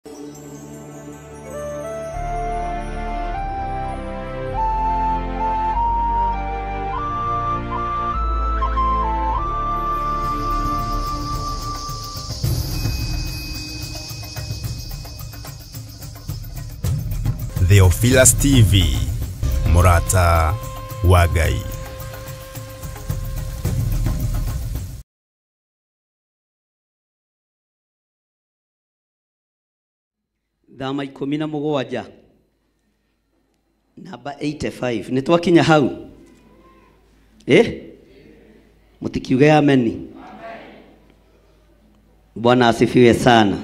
Theophilus TV, Murata wa Ngai. Thama 17 namba 85 nĩ twakinya hau mutikiuge ameni. Bwana asifiwe sana.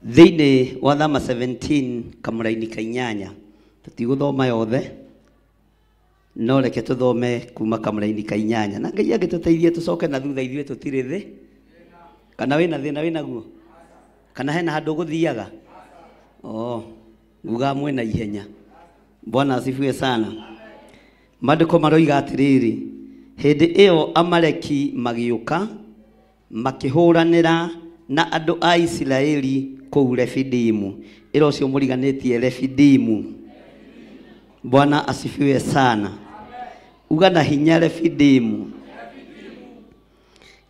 Thĩinĩ wa Thama 17 kamũraini ka inyanya, tũtigũthoma yothe no reke tũthome kuma kamũraini ka inyanya, na Ngai angĩtũteithie tũcoke na thutha ithuĩ tũtirĩ thĩ. Kana wĩna thĩna wĩnaguo? Kana hena handũ ũgũthiaga? Oh, nguga mwĩna ihenya. Bwana asifiwe sana. Maandĩko maroiga atĩrĩrĩ, hĩndĩ ĩyo Amaleki magĩũka makĩhũranĩra na andũ a Isiraeli kũu Refidimu. Ĩra ũcio mũriganĩtie Refidimu. Bwana asifiwe sana. Uga na hinya Refidimu.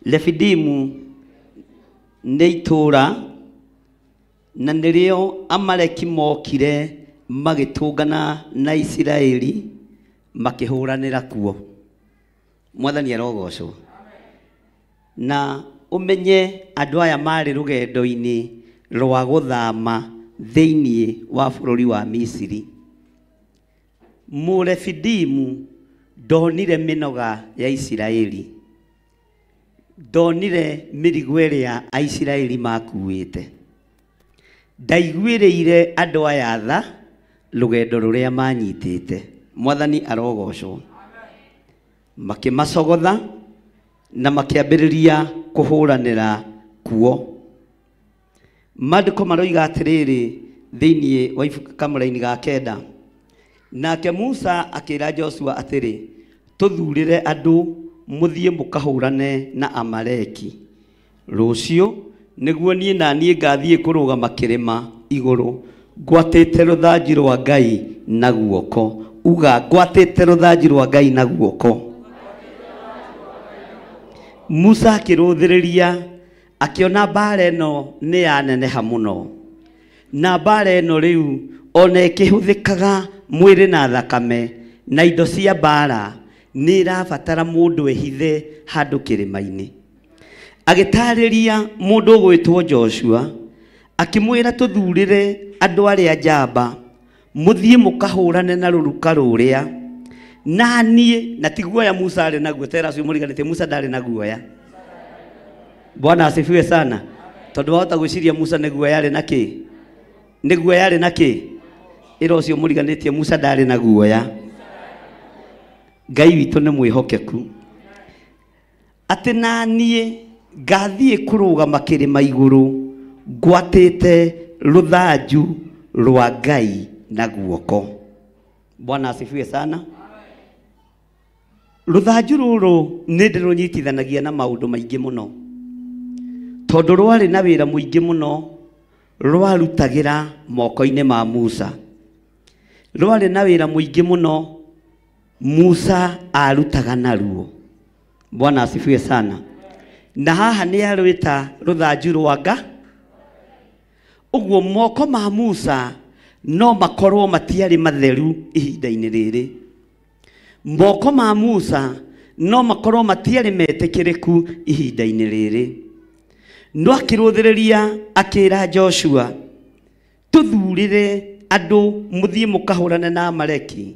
Refidimu nĩ itũũra na nĩrĩo Amaleki mokire magĩtũngana na Isiraeli makĩhũranĩra kuo. Mwathani arogocwo. Na umenye andũ aya marĩ rũgendo-inĩ rwa gũthama thĩinĩ wa bũrũri wa Misiri. Mũrefidimu ndonire mĩnoga ya Isiraeli, ndonire mĩrigo ĩrĩa Aisiraeli makuĩte, ndaiguĩrĩire andũ aya tha rũgendo rũrĩa manyitĩte. Mwathani arogocwo. Makĩmacogotha na makĩambĩrĩria kũhũranĩra kuo. Maandĩko maroiga atĩrĩrĩ thĩinĩ wa ibuku kamũraini ga 9, nake Musa akĩra Joshua atĩrĩ, tũthurĩre andũ mũthiĩ mũkahũrane na Amaleki rũciũ, nĩguo niĩ na niĩ ngathiĩ kũrũgama kĩrĩma igũrũ ngwatĩte rũthanju rwa Ngai na guoko. Uga ngwatĩte rũthanju rwa Ngai na guoko. Musa akĩrũthĩrĩria akĩona mbara ĩno nĩ yaneneha mũno, na mbara ĩno rĩu ona ĩkĩhũthĩkaga mwĩrĩ na thakame na indo cia mbara, nĩ ĩrabatara mũndũ ehithe handũ kĩrĩma-inĩ. Agĩtarĩria mũndũ ũgwĩtwo Joshua akĩmwĩra, tũthurĩre andũ arĩa njamba mũthiĩ mũkahũrane na rũruka rũrĩa na niĩ. Na ti guoya Musa arĩ naguo, tera acio mũriganĩtie Musa ndarĩ na guoya. Bwana asifiwe sana. Tondũ wahota gwĩciria Musa nĩ guoya arĩ na kĩ? Nĩ guoya arĩ na kĩ? Ĩra ũcio mũriganĩtie Musa ndarĩ na guoya. Ngai witũ nĩ mwĩhokeku. Atĩ na niĩ ngathiĩ kũrũgama kĩrĩma igũrũ ngwatĩte rũthanju rwa Ngai na guoko. Bwana asifiwe sana. Rũthanju rũrũ nĩ ndĩrũnyitithanagia na maũndũ maingĩ mũno, tondũ rwarĩ na wĩra mũingĩ mũno rwarutagĩra moko-inĩ ma Musa. Rwarĩ na wĩra mũingĩ mũno Musa arutaga naruo. Bwana asifiwe sana. Na haha nĩ arwĩta rũthanju rwa Ngai. Ũguo moko ma Musa no makorwo matiarĩ matheru ihinda-inĩ rĩrĩ. Moko ma Musa no makorwo matiarĩ metĩkĩrĩku ihinda-inĩ rĩrĩ. No akĩrũthĩrĩria akĩra Joshua, tũthurĩre andũ mũthiĩ mũkahũrane na Amaleki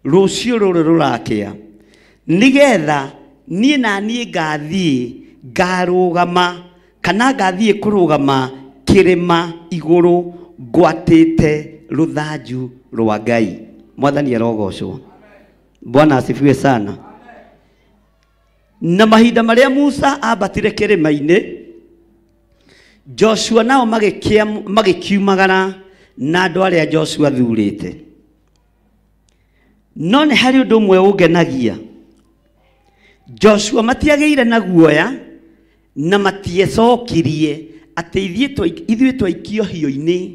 rũciũ rũrũ rũrakĩa, nĩgetha niĩ na niĩ ngathiĩ ngarũgama kana ngathiĩ kũrũgama kĩrĩma igũrũ ngwatĩte rũthanju rwa Ngai. Mwathani arogocwo. Bwana asifiwe sana. Na mahinda marĩa Musa ambatire kĩrĩma-inĩ, Joshua nao magĩkiumagara na andũ arĩa Joshua thurĩte. No nĩ harĩ ũndũ ũmwe ũngenagia, Joshua matiagĩire na guoya Na matiecokirie atĩ ithuĩ twaikio hiũ-inĩ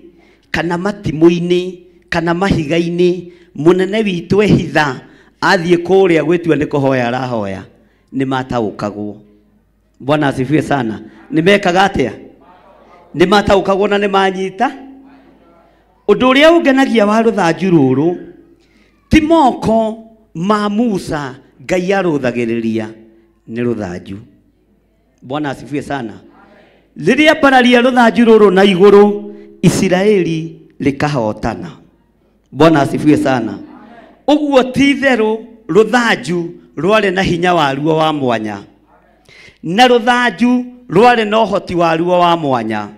kana matimũ-inĩ kana mahiga-inĩ, mũnene witũ ehitha athiĩ kũrĩa gwĩtua nĩ kũhoya arahoya, nĩ mataũkagwo. Bwana asifiwe sana. Nĩ mekaga atĩa? Nĩ mataũkagwo na nĩ manyita. Ũndũ ũrĩa ũngenagia wa rũthanju rũrũ ti moko ma Musa Ngai arũthagĩrĩria, nĩ rũthanju. Bwana asifiwe sana. Rĩrĩa mbararia rũthanju rũrũ na igũrũ, Isiraeli rĩkahotana. Bwana asifiwe sana. Ũguo ti itherũ rũthanju rwarĩ na hinya waruo wa mwanya, na rũthanju rwarĩ na ũhoti waruo wa mwanya,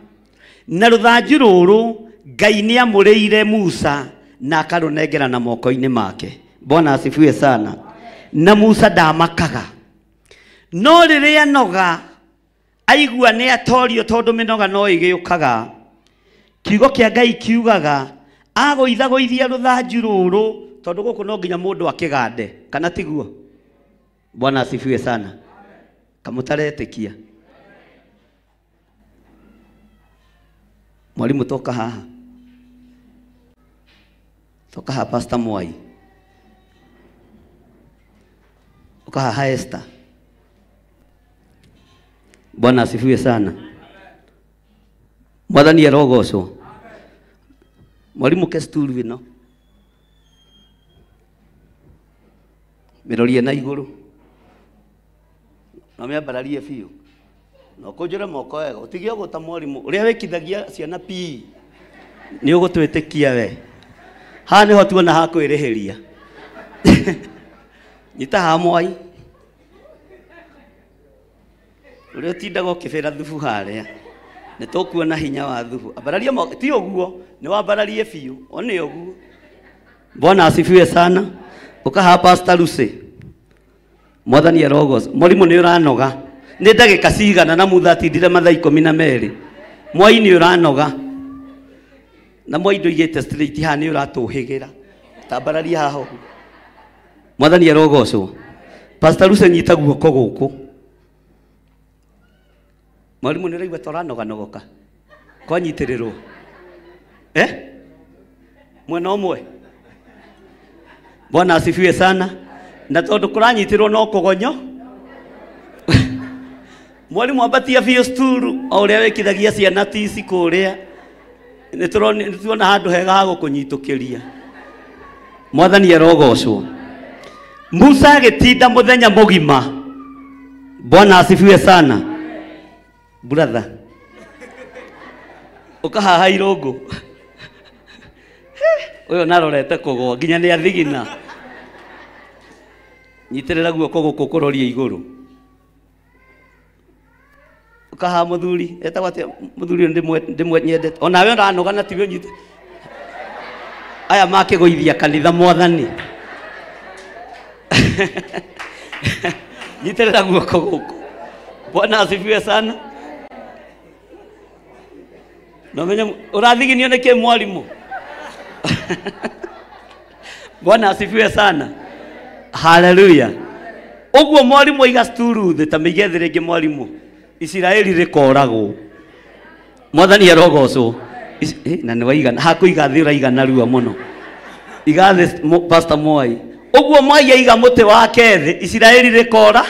na rũthanju rũrũ Ngai nĩamũrĩire Musa na akarũnengera na moko-inĩ make. Bwana asifiwe sana. Na Musa ndamakaga, no rĩrĩa noga aigua nĩ atorio, tondũ mĩnoga no ĩgĩũkaga. Kiugo kĩa Ngai kiugaga agũithagũithia rũthanju rũrũ, tondũ gũkũ no nginya mũndũ akĩgande, kana tiguo? Bwana asifiwe sana. Kamũtaretĩkia mwalimu, toka haha, toka haha Pastor Mwai, toka haha Esther. Bwana asifiwe sana. Mwathani arogocwo. Mwalimu ke sturu ĩno mĩrorie na igũrũ na mĩambararie biũ na ũkũnjũre moko wega, ũtige ũgũta mwarimũ ũrĩa wĩkithagia ciana PE nĩ ũgũtwĩtĩkia we. Haha nĩho tuona ha kwĩrĩhĩria. Nyita haha Mwai, ũrĩa ũtindaga ũkĩbĩra thubu harĩa, nĩ tũkuona hinya wa thubu. Ambararia moko, ti ũguo, nĩ wambararie biũ, o nĩ ũguo. Bwana asifiwe sana. Ũkaha Pastor Lucy. Mwathani arogocwo. Mwarimũ nĩ ũranoga. Nĩ ndagĩka cigana na Mutha atindire mathaa 12. Mwai nĩ ũranoga. Na Mwai ndũigĩte straight haha, nĩ ũratũhĩgĩra. Tambararia haha ũguo. Mwathani arogocwo. Pastor Lucy nyita guoko gũkũ. Mwarimũ nĩ ũraigua ta ũranoganogoka kwanyitĩrĩrwo mwena ũmwe. Bwana asifiwe sana. Na tondũ kũranyitĩrwo no kũgonyo, mwalimu ambatia biũ sturu o ũrĩa wĩkithagia ciana tici kũrĩa, nĩ tuona handũ hega ha gũkũnyitũkĩria. Mwathani arogocwo. Musa agĩtinda mũthenya mũgima. Bwana asifiwe sana. Brother, ũkahaha irũngũ ũyũ narorete kũgwa nginya nĩ athigina. Nyitĩrĩra guoko gũkũ kũroria igũrũ. Ũkahaha mũthuri etagwo atĩa? Mũthuri ũyũ ndĩmwenyendete onawe ũranoga na tiwe ũnyite. Aya makĩgũithia kanitha Mwathani. Nyitĩrĩra guoko gũkũ. Bwana asifiwe sana. Na menye ũrathiginio nĩ kĩ mwalimu? Bwana asifiwe sana. Haleluya. Ũguo mwalimu aiga sturu thĩ ta mĩige thĩ rĩngĩ mwalimu, Isiraeli rĩkoragwo. Mwathani arogocwo. Na nĩ waigana hakũiga thĩ, ũraigana rua mũno. Iga thĩ Pastor Mwai. Ũguo Mwai aiga mũtĩ wake thĩ, Isiraeli rĩkora.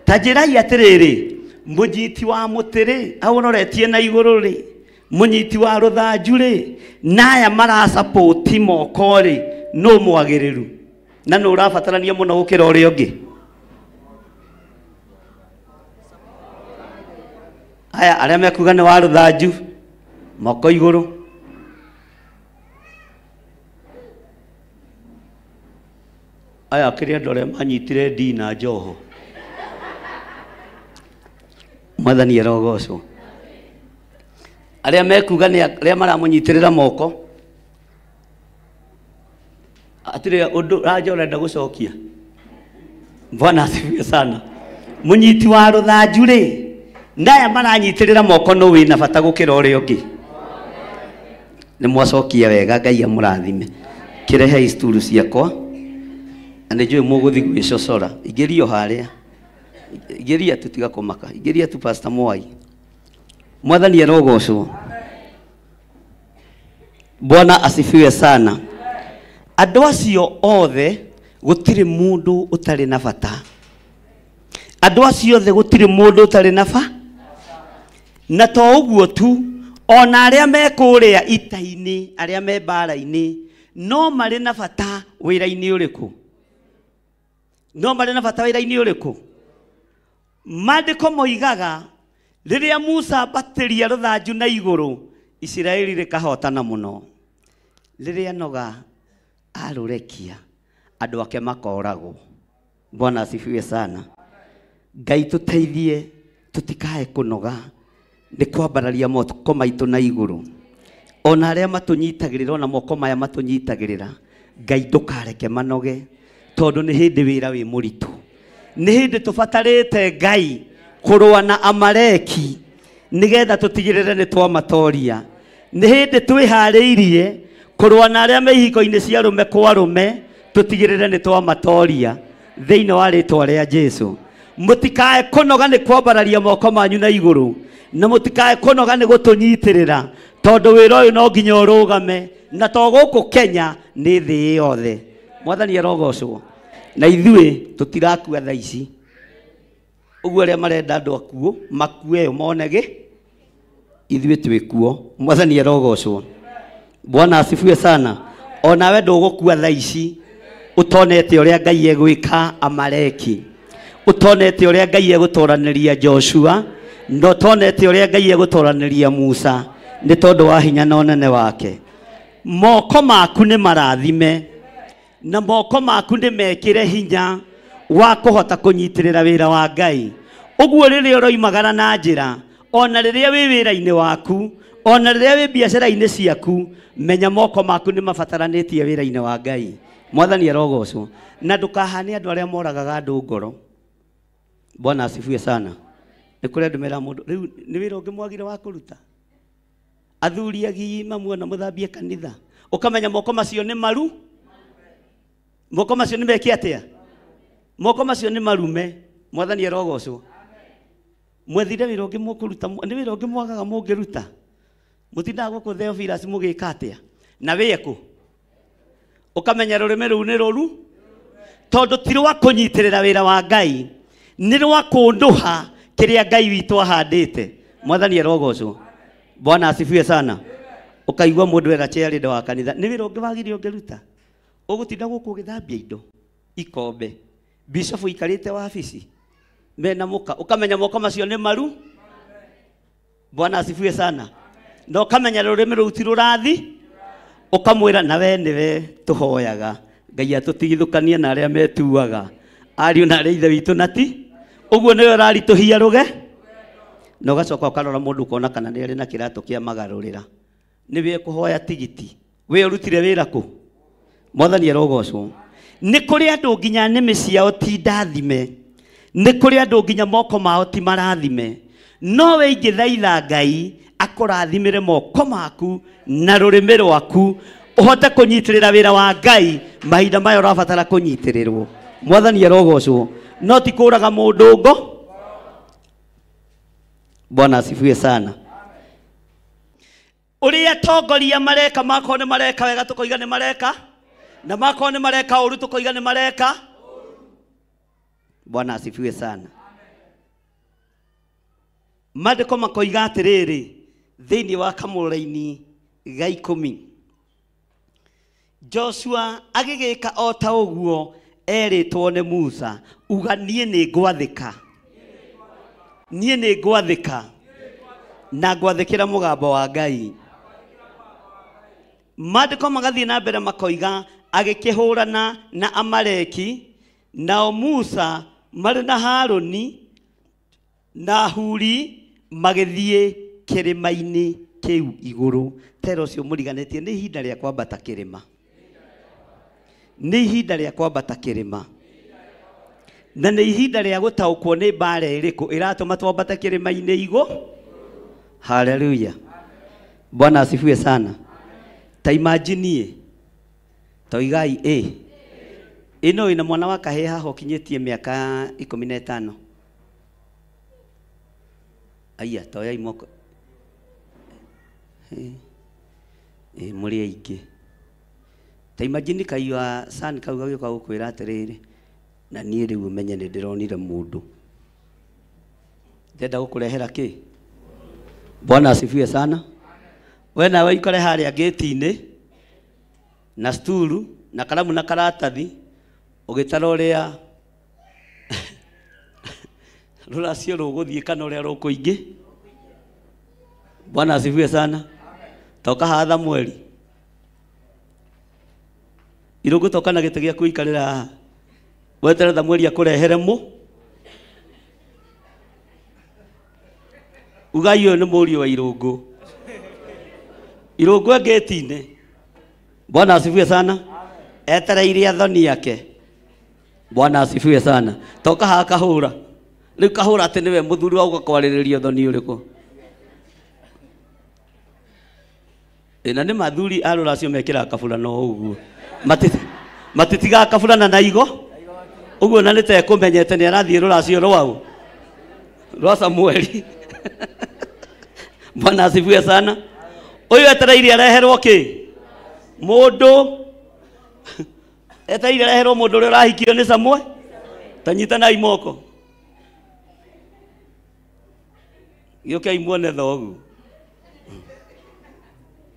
Ta njĩrai atĩrĩrĩ, mũnyiti wa mũtĩ rĩ, aũroretie na igũrũ rĩ, mũnyiti wa rũthanju rĩ, na aya marasapoti moko rĩ, nũ mwagĩrĩru na nũ ũrabatarania mũno gũkĩra ũrĩa ũngĩ? Aya arĩa mekuga nĩ wa rũthanju, moko igũrũ. Aya kĩrĩa andũ arĩa manyitire ndii na njoho. Mwathani arogocwo. Arĩa mekuga nĩ arĩa maramũnyitĩrĩra moko. Atirĩ ũndũ raja ũrenda gũcokia. Bwana asifiwe sana. Mũnyiti wa rũthanju rĩ, na aya maranyitĩrĩra moko nũ wĩna bata gũkĩra ũrĩa ũngĩ? Nĩ mwacokia wega, Ngai amũrathime. Kĩrehe sturu ciakwa na nĩ njũĩ mũgũthiĩ gwĩcocora. Ingĩrio harĩa. Geria tu tiga kũmaka. Geria tu Pastor Mwai. Mwathani arogocwo. Bwana asifiwe sana. Andũ acio othe gũtirĩ mũndũ ũtarĩ na bata. Andũ acio othe gũtirĩ mũndũ ũtarĩ na bata. Na to ũguo tu, ona arĩa me kũrĩa ita-inĩ, arĩa me mbara-inĩ, no marĩ na bata wĩra-inĩ ũrĩkũ? No marĩ na bata wĩra-inĩ ũrĩkũ? Maandĩko moigaga rĩrĩa Musa ambatĩria rũthanju na igũrũ, Isiraeli rĩkahotana mũno. Rĩrĩa noga arũrekia, andũ ake makoragwo. Bwana asifiwe sana. Ngai tũteithie tũtikae kũnoga nĩ kwambararia moko maitũ na igũrũ. Ona arĩa matũnyitagĩrĩra, ona moko maya matũnyitagĩrĩra, Ngai ndũkareke manoge, tondũ nĩ hĩndĩ wĩra wĩ mũritũ. Nĩ hĩndĩ tũbatarĩte Ngai kũrũa na Amaleki nĩgetha tũtigĩrĩre nĩ twamatoria. Nĩ hĩndĩ twĩharĩirie kũrũa na arĩa me ihiko-inĩ cia arũme kwa arũme, tũtigĩrĩre nĩ twamatoria thĩinĩ wa rĩtwa rĩa Jesũ. Mũtikae kũnoga nĩ kwambararia moko manyu na igũrũ, na mũtikae kũnoga nĩ gũtũnyitĩrĩra, tondũ wĩra ũyũ no nginya ũrũgame, na to gũkũ Kenya nĩ thĩ yothe. Mwathani arogocwo. Na ithuĩ tũtirakua thaa ici. Ũguo arĩa marenda andũ akuo makue monege, ithuĩ twĩkuo. Mwathani arogocwo. Bwana asifiwe sana. Onawe ndũgũkua thaa ici ũtonete ũrĩa Ngai egwĩka Amaleki, ũtonete ũrĩa Ngai egũtoranĩria Joshua, na ũtonete ũrĩa Ngai egũtoranĩria Musa, nĩ tondũ wa hinya na ũnene wake. Moko maku nĩ marathime, na moko maku nĩ mekĩre hinya wa kũhota kũnyitĩrĩra wĩra wa Ngai. Ũguo rĩrĩa ũroimagara na njĩra, ona rĩrĩa wĩ wĩra-inĩ waku, ona rĩrĩa wĩ biacara-inĩ ciaku, menya moko maku nĩ mabataranĩtie wĩra-inĩ wa Ngai. Mwathani arogocwo. Na ndũkahane andũ arĩa moragaga andũ ngoro. Bwana asifiwe sana. Nĩ kũrĩ andũ mera mũndũ rĩu nĩ wĩra ũngĩ mwagire wa kũruta. Athuri agima muona mũthambie kanitha, ũkamenya moko macio nĩ maru, moko macio nĩ meke atĩa? Moko macio nĩ marume. Mwathani arogocwo. Mwethire wĩra ũngĩ mũkũruta, nĩ wĩra ũngĩ mwagaga mũngĩruta. Mũtindaga gũkũ Theophilus mũgĩka atĩa? Na wĩe kũ? Ũkamenya rũrĩmĩ rũu nĩ rũru, tondũ ti rwa kũnyitĩrĩra wĩra wa Ngai, nĩ rwa kũndũha kĩrĩa Ngai witũ ahandĩte. Mwathani arogocwo. Bwana asifiwe sana. Ũkaigua mũndũ era chairleader wa kanitha, nĩ wĩra ũngĩ wagire ũngĩruta. Ũgũtinda gũkũ ũgĩthambia indo, ikombe, bishop ikarĩte wabici mena mũka, ũkamenya moko macio nĩ maru. Bwana asifiwe sana. Na ũkamenya rũrĩmĩ rũu ti rũrathi, ũkamwĩra na we nĩwe tũhoyaga Ngai atũtigithũkanie na arĩa metuaga ariũ na arĩa ithe witũ na ti ũguo nĩwe ũraritũhia rũge. Na ũgacoka ũkarora mũndũ ũkona kana nĩ arĩ na kĩratũ kĩa magarũrĩra, nĩwe ekũhoya tigiti, we ũrutire wĩra kũ? Mwathani arogocwo. Nĩ kũrĩ andũ nginya nĩmĩ ciao ti ndathime, nĩ kũrĩ andũ nginya moko mao ti marathime, no we ingĩthaitha Ngai akũrathimĩre moko maku na rũrĩmĩ rwaku, ũhote kũnyitĩrĩra wĩra wa Ngai mahinda maya ũrabatara kũnyitĩrĩrwo. Mwathani arogocwo. No ti kũraga mũndũ ngo. Bwana asifiwe sana. Ũrĩa atongoria mareka, makorwo nĩ mareka wega tũkoiga nĩ mareka, na makorwo nĩ mareka ũru tũkoiga nĩ mareka. Bwana asifiwe sana. Maandĩko makoiga atĩrĩrĩ thĩinĩ wa kamũra-inĩ ga 10, Joshua agĩgĩka o ta ũguo erĩtwo nĩ Musa, uga niĩ nĩ ngwathĩka, niĩ nĩ ngwathĩka, na ngwathĩkĩra mũgambo wa Ngai. Maandĩko magathiĩ na mbere makoiga agĩkĩhũrana na Amaleki, nao Musa marĩ na Harũni na Huri magĩthiĩ kĩrĩma-inĩ kĩu igũrũ. Tera ũcio mũriganĩtie nĩ ihinda rĩa kwambata kĩrĩma. Nĩ ihinda rĩa kwambata kĩrĩma. Na nĩ ihinda rĩa gũtaũkwo nĩ mbara ĩrĩkũ ĩratũma twambate kĩrĩma-inĩ igũ. Haleluya. Bwana asifiwe sana. Ta imagine toigai ĩ ĩno ĩna mwana wa kahĩĩ haha ũkinyĩtie mĩaka 15. Aya toyai moko. Mũrĩ aingĩ. Ta imagine kaiyua san kau gagĩũka gũkwĩra atĩrĩrĩ, na niĩ rĩu ũmenye nĩ ndĩronire mũndũ. Ndenda gũkũrehera kĩ? Bwana asifiwe sana. We nawe ikore harĩa gate-inĩ na sturu na karamu na karatathi ũgĩtara ũrĩa rũracio rũgũthiĩ kana ũrĩa rũkũingĩ. Bwana asifiwe sana. Toka haha Samueli. Irũngũ toka na gĩtĩ gĩaku ikarĩra haha. Weterere Samueli akũrehere mũ. Ugai ũyũ nĩ mũriũ wa Irũngũ. Irũngũ e gate-inĩ. Bwana asifiwe sana. Etereire athoni ake. Bwana asifiwe sana. Toka haha kahũra. Rĩu kahũra atĩ nĩwe mũthuri wa gũkwarĩrĩria thoni ũrĩkũ. Na nĩ mathuri a rũracio mekĩraga kabura no ũguo. Matitigaga kaburana na igo. Ũguo na nĩ tekũmenyete nĩ arathiĩ rũracio rwao. Rwa Samueli. Bwana asifiwe sana. Ũyũ etereire areherwo kĩ? Mũndũ. Etereire areherwo mũndũ ũrĩa ũrahikio nĩ Samuel. Tanyitanai moko. Gĩũkei muone thogu.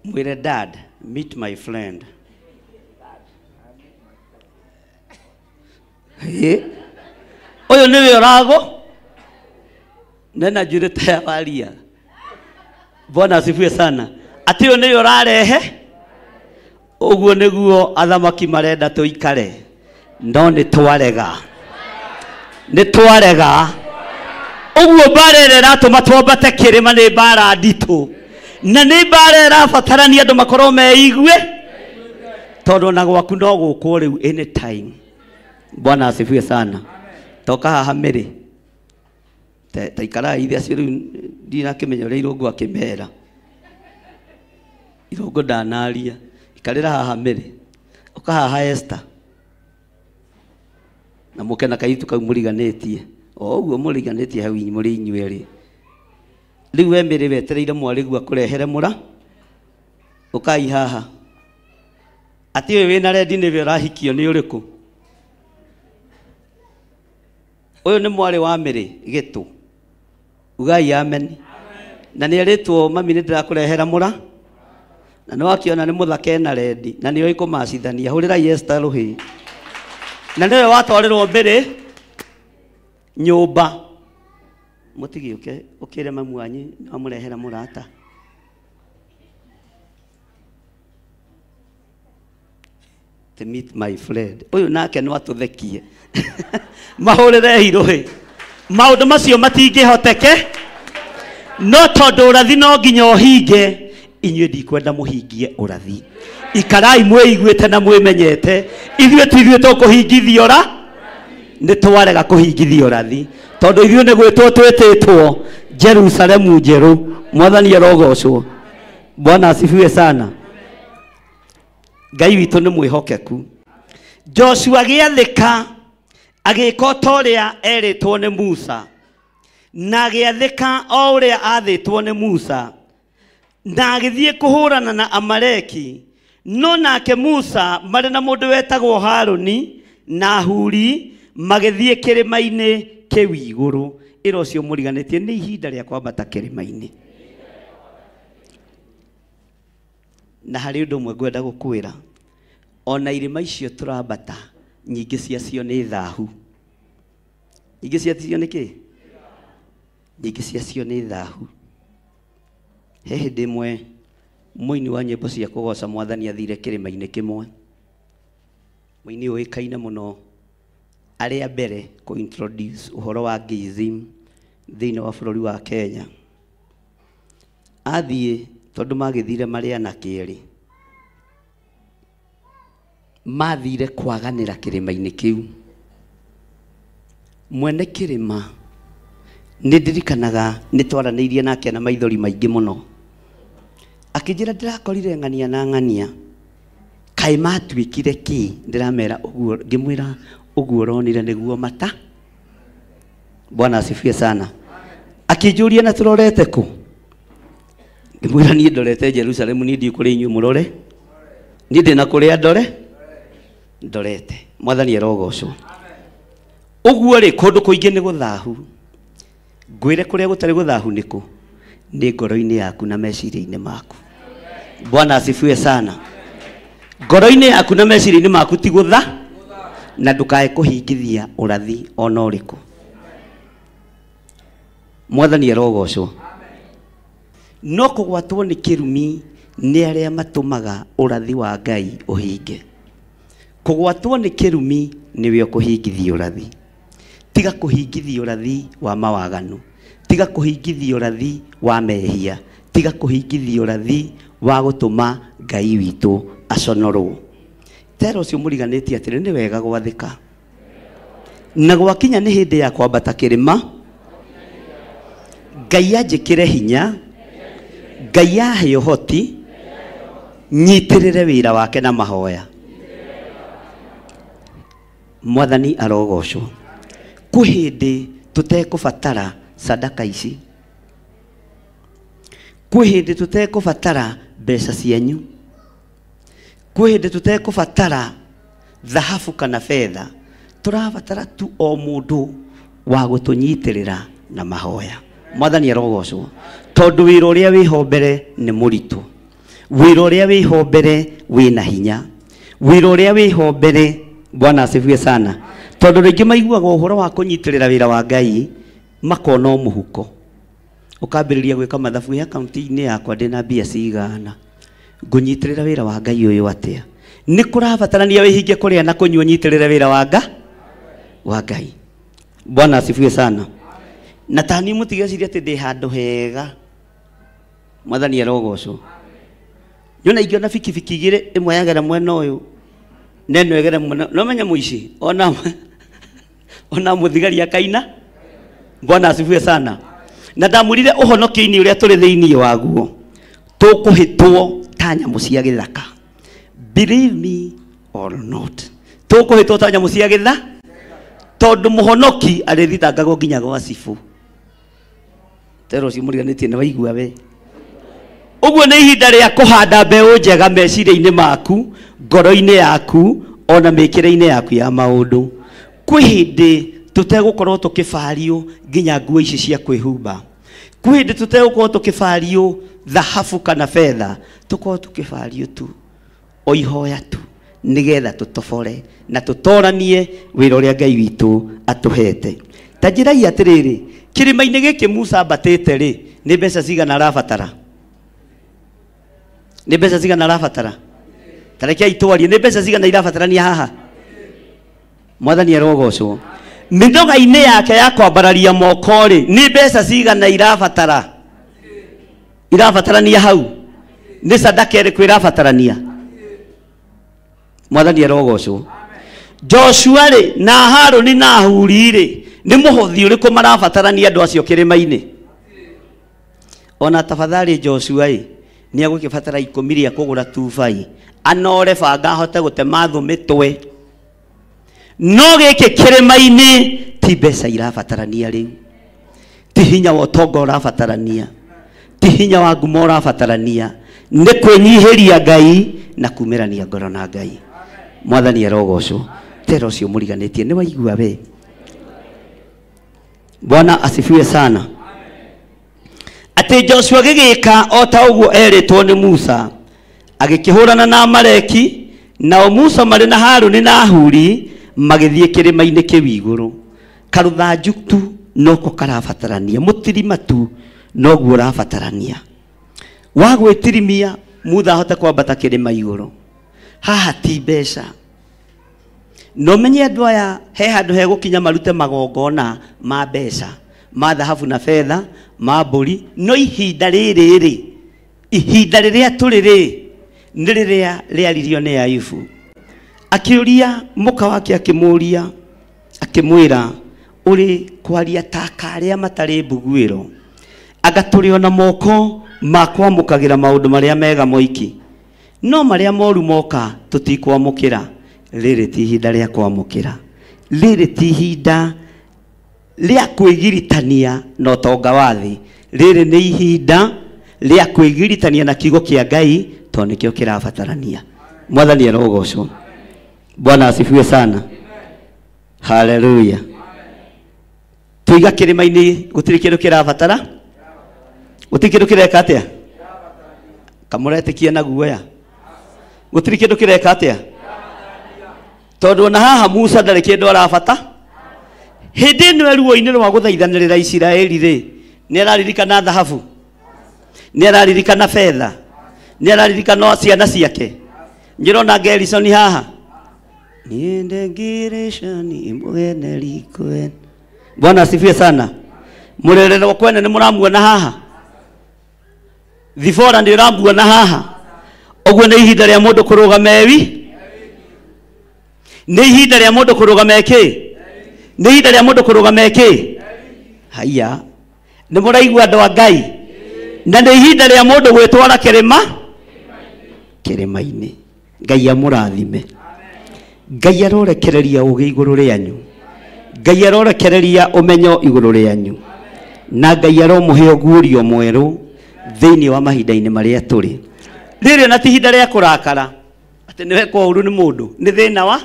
Mwĩre dad, meet my friend. Ũyũ nĩwe ũrago. Nena njuĩrĩ ta ya waria. Bwana asifiwe sana. Atĩ ũyũ nĩwe ũrarehe. Ũguo nĩguo athamaki marenda tũikare. No nĩ twarega. Nĩ twarega. Ũguo mbara ĩrĩa ĩratũma twambate kĩrĩma nĩ mbara nditũ. Na nĩ mbara ĩrabatarania andũ makorwo meigue. Tondũ ona gwaku no gũkwo rĩu anytime. Bwana asifiwe sana. Toka haha Mĩrĩ. Ta ikarai ithe acio rĩu ndinakĩmenya ũrĩa Irũngũ akĩmera. Irũngũ ndanaria. Ikarĩra haha Mĩrĩ. Ũka haha Esther. Na mũke na kairĩtu kau mũriganĩtie. O ũguo mũriganĩtie hau mũrĩ inyuĩ erĩ. Rĩu we Mĩrĩ wetereire mwarĩguo akũrehere mũra. Ũkai haha. Atĩ ũyũ wĩna rendi nĩwe ũrahikio nĩ ũrĩkũ? Ũyũ nĩ mwarĩ wa Mĩrĩ gĩtũ. Ugai amen. Na nĩ erĩtwo mami nĩ ndĩrakũrehera mũra. Na nĩ wakĩona nĩ mũthaka ena rendi na nĩ oĩ kũmacithania. Hũrĩrai Esther rũhĩ. Na nĩwe watwarĩrwo Mĩrĩ nyũmba. Mũtigĩũke ũkĩre mamu wanyu nĩ wamũrehera mũrata. To meet my friend. Ũyũ nake no atũthekie. Mahũrĩrei rũhĩ. Maũndũ macio matingĩhoteke. No tondũ ũrathi no nginya ũhinge. Inyuĩ ndikwenda mũhingie ũrathi. Ikarai mwĩiguĩte na mwĩmenyete. Ithuĩ ti ithuĩ tũkũhingithia ũra. Nĩ twarega kũhingithia ũrathi. Tondũ ithuĩ nĩ gwĩtwo twĩtĩtwo Jerusalemu njerũ. Mwathani arogocwo. Bwana asifiwe sana. Ngai witũ nĩ mwĩhokeku. Joshua agĩathĩka agĩka ta ũrĩa erĩtwo nĩ Musa. Na agĩathĩka o ũrĩa athĩtwo nĩ Musa. Na agĩthiĩ kũhũrana na Amaleki. No nake Musa marĩ na mũndũ wetagwo Harũni na Huri magĩthiĩ kĩrĩma-inĩ kĩu igũrũ. Ĩra ũcio mũriganĩtie nĩ ihinda rĩa kwambata kĩrĩma-inĩ. Na harĩ ũndũ ũmwe ngwenda gũkwĩra. Ona irĩma icio tũrambata nyingĩ ciacio nĩ thahu. Nyingĩ ciacio nĩ kĩ? Nyingĩ ciacio nĩ thahu. He hĩndĩ ĩmwe mũini wa nyĩmbo cia kũgoca Mwathani athire kĩrĩma-inĩ kĩmwe. Mũini ũĩkaine mũno arĩa mbere kũ introduce ũhoro wa gayism thĩinĩ wa bũrũri wa Kenya. Athiĩ tondũ magĩthire marĩ anake erĩ. Mathire kwaganĩra kĩrĩma-inĩ kĩu. Mwene kĩrĩma nĩ ndirikanaga nĩ twaranĩirie nake na maithori maingĩ mũno. Akĩnjĩra ndĩrakorire ng'ania na ng'ania. Kaĩ matuĩkire kĩ? Ndĩramera ũguo, ngĩmwĩra ũguo ũronire nĩguo mata. Bwana asifiwe sana. Akĩnjũria na tũrorete kũ? Ngĩmwĩra niĩ ndorete Jerusalemu, niĩ ndiĩ kũrĩ inyuĩ mũrore. Niĩ ndĩna kũrĩa ndore ndorete. Mwathani arogocwo. Ũguo rĩ, kũndũ kũingĩ nĩ gũthahu. Ngwĩre kũrĩa gũtarĩ gũthahu nĩkũ? Nĩ ngoro-inĩ yaku na meciria-inĩ maku. Bwana asifiwe sana. Ngoro-inĩ yaku na meciria-inĩ maku ti gũtha, na ndũkae kũhingithia ũrathi ona ũrĩkũ. Mwathani arogocwo. No kũgwatwo nĩ kĩrumi nĩ arĩa matũmaga ũrathi wa Ngai ũhinge. Kũgwatwo nĩ kĩrumi nĩwe ũkũhingithia ũrathi. Tiga kũhingithia ũrathi wa mawaganu, tiga kũhingithia ũrathi wa mehia, tiga kũhingithia ũrathi wa gũtũma Ngai witũ aconorwo. Tera ũcio mũriganĩtie atĩrĩ, nĩ wega gwathĩka. Na gwakinya nĩ hĩndĩ ya kwambata kĩrĩma, Ngai anjĩkĩre hinya, Ngai ahe ũhoti, nyitĩrĩre wĩra wake na mahoya. Mwathani arogocwo. Kwĩ hĩndĩ tũtekũbatara sadaka ici, kwĩ hĩndĩ tũtekũbatara mbeca cianyu, kwĩ hĩndĩ tũtekũbatara thahabu kana betha. Tũrabatara tu o mũndũ wa gũtũnyitĩrĩra na mahoya. Mwathani arogocwo. Tondũ wĩra ũrĩa wĩho mbere nĩ mũritũ, wĩra ũrĩa wĩho mbere wĩna hinya, wĩra ũrĩa wĩho mbere. Bwana asifiwe sana. Tondũ rĩngĩ maiguaga ũhoro wa kũnyitĩrĩra wĩra wa Ngai makona o mũhuko, ũkambĩrĩria gwĩka mathabu ya akaunti-inĩ yakwa ndĩna mbia cigana, ngũnyitĩrĩra wĩra wa Ngai ũyũ atĩa? Nĩ kũrabatarania wĩhinge kũrĩa na kũnyua, nyitĩrĩre wĩra wa Ngai. Bwana asifiwe sana. Na tani mũtigecirie atĩ ndĩ handũ hega. Mwathani arogocwo. Nyona ingĩona bikibiki igĩrĩ, ĩmwe yagera mwena ũyũ na ĩno ĩgere mwena, no menye mũici ona mũthigari akaina. Bwana asifiwe sana. Na ndamwĩrire ũhonokio-inĩ ũrĩa tũrĩ thĩinĩ waguo, tũkũhĩtwo ta nyamũ cia gĩthaka. Believe me or not, tũkũhĩtwo ta nyamũ cia gĩthaka, tondũ mũhonoki arĩthitangagwo nginya gwa cibũ. Tera ũcio mũriganĩtie nĩ waigua we. Ũguo nĩ ihinda rĩa kũhanda mbeũ njega meciria-inĩ maku, ngoro-inĩ yaku, ona mĩkĩre-inĩ yaku ya maũndũ. Kwĩ hĩndĩ tũtegũkorwo tũkĩbario nginya nguo ici cia kwĩhumba. Kwĩ hĩndĩ tũtegũkorwo tũkĩbario thahabu kana betha, tũkorwo tũkĩbario tu o ihoya tu, nĩgetha tũtobore na tũtoranie wĩra ũrĩa Ngai witũ atũhete. Ta njĩrai atĩrĩrĩ, kĩrĩma-inĩ gĩkĩ Musa ambatĩte rĩ, nĩ mbeca cigana arabatara? Nĩ mbeca cigana arabatara? Ta rekei twarie, nĩ mbeca cigana irabatarania haha? Mwathani arogocwo. Mĩnoga-inĩ yake ya kwambararia moko rĩ, nĩ mbeca cigana irabatara? Irabatarania hau? Nĩ sadaka ĩrĩkũ irabatarania? Mwathani arogocwo. Joshua rĩ, na Harũni na Huri rĩ, nĩ mũhothi ũrĩkũ marabatarania andũ acio kĩrĩma-inĩ? Ona tafadhali Joshua ĩ, nĩ agũkĩbatara 10 rĩa kũgũra tubai, anore banga ahote gũtema thũ mĩtwe. No gĩkĩ kĩrĩma-inĩ ti mbeca irabatarania rĩu, ti hinya wa ũtonga ũrabatarania, ti hinya wa ngumo ũrabatarania, nĩ kwĩnyihĩria Ngai na kumĩrania ngoro na Ngai. Mwathani arogocwo. Tera ũcio mũriganĩtie nĩ waigua we. Bwana asifiwe sana. Atĩ Joshua agĩgĩka o ta ũguo erĩtwo nĩ Musa, agĩkĩhũrana na Amaleki, nao Musa marĩ na Harũni na Huri magĩthiĩ kĩrĩma-inĩ kĩu igũrũ. Karũthanju tu noko karabatarania, mũtirima tu noguo ũrabatarania wa gwĩtirimia Mutha ahote kwambata kĩrĩma igũrũ. Haha ti mbeca. No menye andũ aya he handũ hegũkinya marute magongona ma mbeca, ma thahabu na betha, ma mbũri, no ihinda rĩrĩ rĩ, ihinda rĩrĩa tũrĩ rĩ, nĩ rĩrĩa rĩaririo nĩ Ayubu. Akĩũria mũka wake, akĩmũũria, akĩmwĩra, ũrĩ kwaria ta karĩa matarĩ mbuguĩro, anga tũrĩ ona moko ma kwamũkagĩra maũndũ marĩa mega moiki, no marĩa moru moka tũtikwamũkĩra. Rĩrĩ ti ihinda rĩa kwamũkĩra, rĩrĩ ti ihinda rĩa kwĩgiritania na ũtonga wa thĩ, rĩrĩ nĩ ihinda rĩa kwĩgiritania na kiugo kĩa Ngai tondũ nĩkĩo kĩrabatarania. Mwathani arogocwo. Bwana asifiwe sana. Haleluya. Tuiga kĩrĩma-inĩ gũtirĩ kĩndũ kĩrabatara, gũtirĩ kĩndũ kĩreka atĩa, kamũretĩkia na guoya, gũtirĩ kĩndũ kĩreka atĩa, tondũ ona haha Musa ndarĩ kĩndũ arabata. Hĩndĩ ĩno ruo-inĩ rwa gũthaithanĩrĩra Isiraeli rĩ, nĩ araririkana thahabu, nĩ araririkana betha, nĩ araririkana ciana ciake. Njĩrona Gerishoni haha, niende Gerishoni mũgeneri kwene. Bwana asifiwe sana. Mũrererwo kwene nĩ mũramuona haha, Thibora nĩ ũramuona haha. Ũguo nĩ ihinda rĩa mũndũ kũrũgama ewi, nĩ ihinda rĩa mũndũ kũrũgama ĩkĩ, nĩ ihinda rĩa mũndũ kũrũgama ĩkĩ. Haiya, nĩ mũraigua andũ a Ngai? Na nĩ ihinda rĩa mũndũ gwĩtwara kĩrĩma kĩrĩma-inĩ. Ngai amũrathime. Ngai arorekereria ũgĩ igũrũ rĩanyu, Ngai arorekereria ũmenyo igũrũ rĩanyu, na Ngai aromũhe ũguũrio mwerũ thĩinĩ wa mahinda-inĩ marĩa tũrĩ. Rĩrĩ na ti ihinda rĩa kũrakara atĩ nĩwekwo ũru nĩ mũndũ, nĩ thĩna wa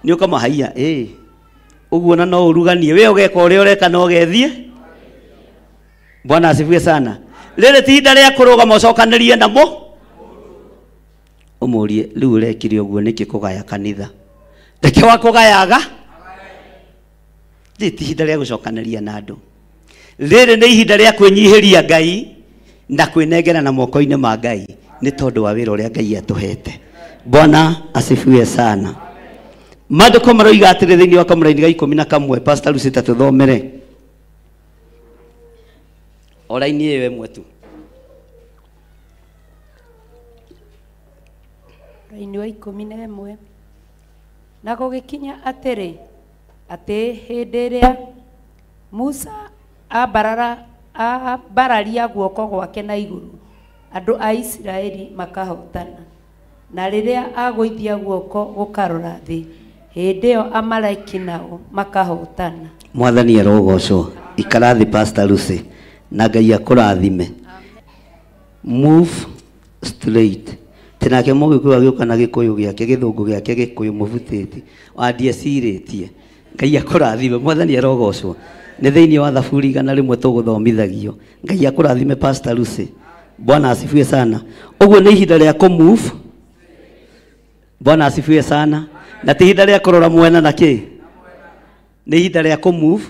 nĩ ũkamahaiya ĩ ũguo na no ũruganie we ũgeka ũrĩa ũreka no ũgethiĩ. Bwana asifiwe sana. Rĩrĩ ti ihinda rĩa kũrũgama ũcokanĩrie namo ũmũrie rĩu ũrekire ũguo nĩkĩ kũgaya kanitha, reke wa kũgayaga. Rĩrĩ ti ihinda rĩa gũcokanĩria na andũ, rĩrĩ nĩ ihinda rĩa kwĩnyihĩria Ngai na kwĩnengera na moko-inĩ ma Ngai nĩ tondũ wa wĩra ũrĩa Ngai atũhete. Bwana asifiwe sana. Maandĩko maroiga atĩrĩ thĩinĩ wa kamũraini ga 11, Pastor Lucy tũthomere o raini ĩyo ĩmwe tu. Raini wa 11. Na gũgĩkinya atĩrĩ, atĩ hĩndĩ ĩrĩa Musa ambararia guoko gwake na igũrũ, andũ a Isiraeli makahotana, na rĩrĩa agũithia guoko gũkarora thĩ, hĩndĩ ĩyo Amaleki nao makahotana. Mwathani arogocwo. Ikara thĩ Pastor Lucy, na Ngai akũrathime. Move straight. Tinake mũgĩkũyũ agĩũka na gĩkũyũ gĩake, gĩthũngũ gĩake gĩkũyũ mũbutĩti wandiecirĩtie. Ngai akũrathime. Mwathani arogocwo. Nĩ thĩinĩ wa Thaburi 100 tũgũthomithagio. Ngai akũrathime Pastor Lucy. Bwana asifiwe sana. Ũguo nĩ ihinda rĩa kũ move. Bwana asifiwe sana. Na ti ihinda rĩa kũrora mwena na kĩ, nĩ ihinda rĩa kũ move.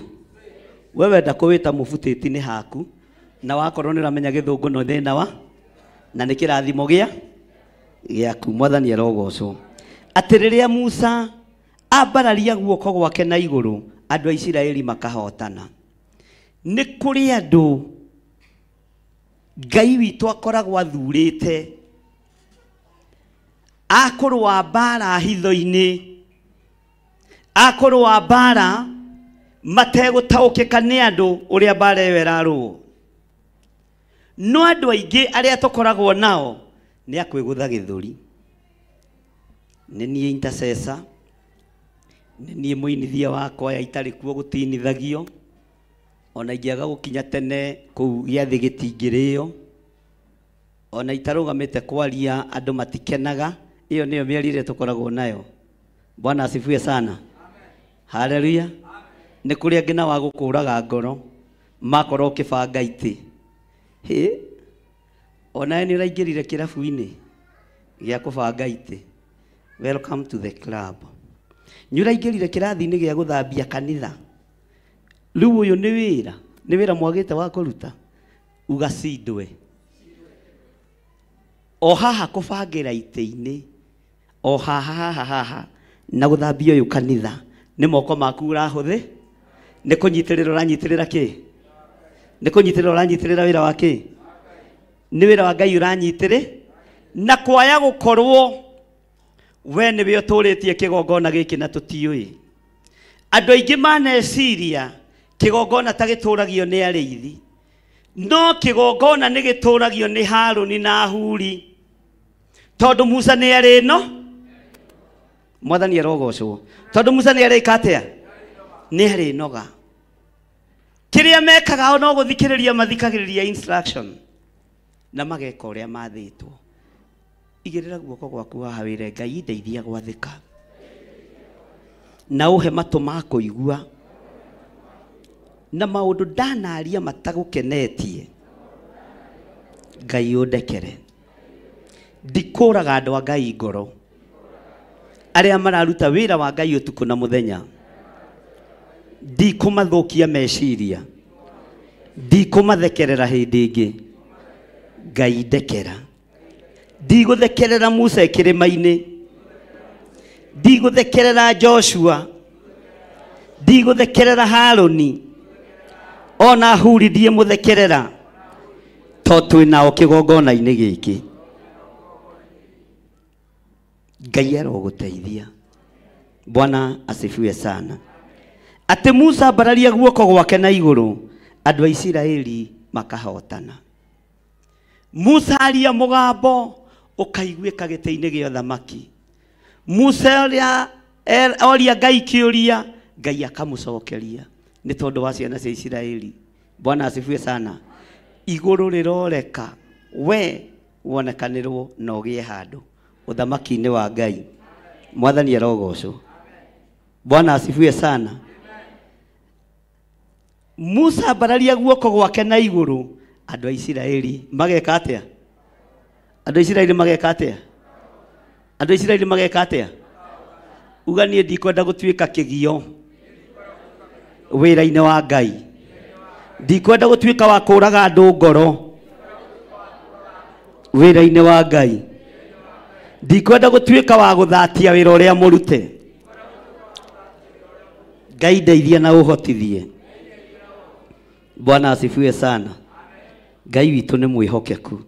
We wenda kũwĩta mũbutĩti nĩ haku, na wakorwo nĩ ũramenya gĩthũngũ no thĩna wa na nĩ kĩrathimo gĩa gĩaku. Mwathani arogocwo. Atĩ rĩrĩa Musa ambararia guoko gwake na igũrũ, andũ a Isiraeli makahotana. Nĩ kũrĩ andũ Ngai witũ akoragwo athurĩte akũrũa mbara hitho-inĩ, akũrũa mbara mategũtaũkĩka nĩ andũ ũrĩa mbara ĩyo ĩrarũo. No andũ aingĩ arĩa tũkoragwo nao nĩ akwĩgũtha gĩthũri. Nĩ niĩ intercessor, nĩ niĩ mũinithia wakwa ya itarĩ kuo gũtinithagio, ona ingĩaga gũkinya tene kũu gĩathĩ gĩtingĩrĩo, ona itarũgamĩte kwaria andũ matikenaga. Ĩyo nĩyo mĩario ĩrĩa tũkoragwo nayo. Bwana asifiwe sana. Haleluya. Nĩ kũrĩ angĩ na wa gũkũraga ngoro makorwo ũkĩbanga itĩ. Hĩ, onawe nĩ ũraingĩrire kĩrabu-inĩ gĩa kũbanga itĩ. Welcome to the club. Nĩ ũraingĩrire kĩrathi-inĩ gĩa gũthambia kanitha. Rĩu ũyũ nĩ wĩra, nĩ wĩra mwagĩte wa kũruta. Ugacindwe. O haha kũbangĩra itĩ-inĩ, o haha haha haha na gũthambia ũyũ kanitha, nĩ moko maku ũrahũthĩ, nĩ kũnyitĩrĩra ũranyitĩrĩra kĩ, nĩ kũnyitĩrĩra ũranyitĩrĩra wĩra wa kĩ, nĩ wĩra wa Ngai ũranyitĩrĩ. Na kwaya gũkorwo we nĩwe ũtũrĩtie kĩgongona gĩkĩ na tũtiũĩ. Andũ aingĩ maneciria kĩgongona ta gĩtũragio nĩ arĩithi, no kĩgongona nĩ gĩtũragio nĩ Harũni na Huri, tondũ Musa nĩ arĩ no. Mwathani arogocwo. Tondũ Musa nĩ arĩka atĩa? Nĩ arĩ noga. Kĩrĩa mekaga o no gũthikĩrĩria mathikagĩrĩria instruction na mageka ũrĩa mathĩtwo. Igĩrĩra guoko gwaku haha wĩre Ngai ndeithia gwathĩka na ũhe matũ ma kũigua na maũndũ ndanaria matagũkenetie Ngai ũndekere. Ndikũraga andũ a Ngai ngoro arĩa mararuta wĩra wa Ngai ũtukũ na mũthenya, ndikũmathũkia meciria, ndikũmathekerera hĩndĩ ĩngĩ. Ngai ndekera. Ndigũthekerera Musa kĩrĩma-inĩ, ndigũthekerera Joshua, ndigũthekerera Harũni, ona Huri ndiĩmũthekerera, to twĩ nao kĩgongona-inĩ gĩkĩ. Ngai arogũteithia. Bwana asifiwe sana. Atĩ Musa ambararia guoko gwake na igũrũ, andũ a Isiraeli makahotana. Musa aria mũgambo ũkaiguĩka gĩtĩ-inĩ gĩa ũthamaki. Musa oria Ngai kĩũria, Ngai akamũcokeria nĩ tondũ wa ciana cia Isiraeli. Bwana asifiwe sana. Igũrũ rĩroreka we wonekanĩrwo na ũgĩe handũ ũthamaki-inĩ wa Ngai. Mwathani arogocwo. Bwana asifiwe sana. Musa ambararia guoko gwake na igũrũ, andũ a Isiraeli mageka atĩa? Andũ a Isiraeli mageka atĩa? Andũ a Isiraeli mageka atĩa? Uga niĩ ndikwenda gũtuĩka kĩgio wĩra-inĩ wa Ngai, ndikwenda gũtuĩka wa kũraga andũ ngoro wĩra-inĩ wa Ngai, ndikwenda gũtuĩka wa gũthatia wĩra ũrĩa mũrute. Ngai ndeithia na ũhotithie. Bwana asifiwe sana. Ngai witũ nĩ mwĩhokeku.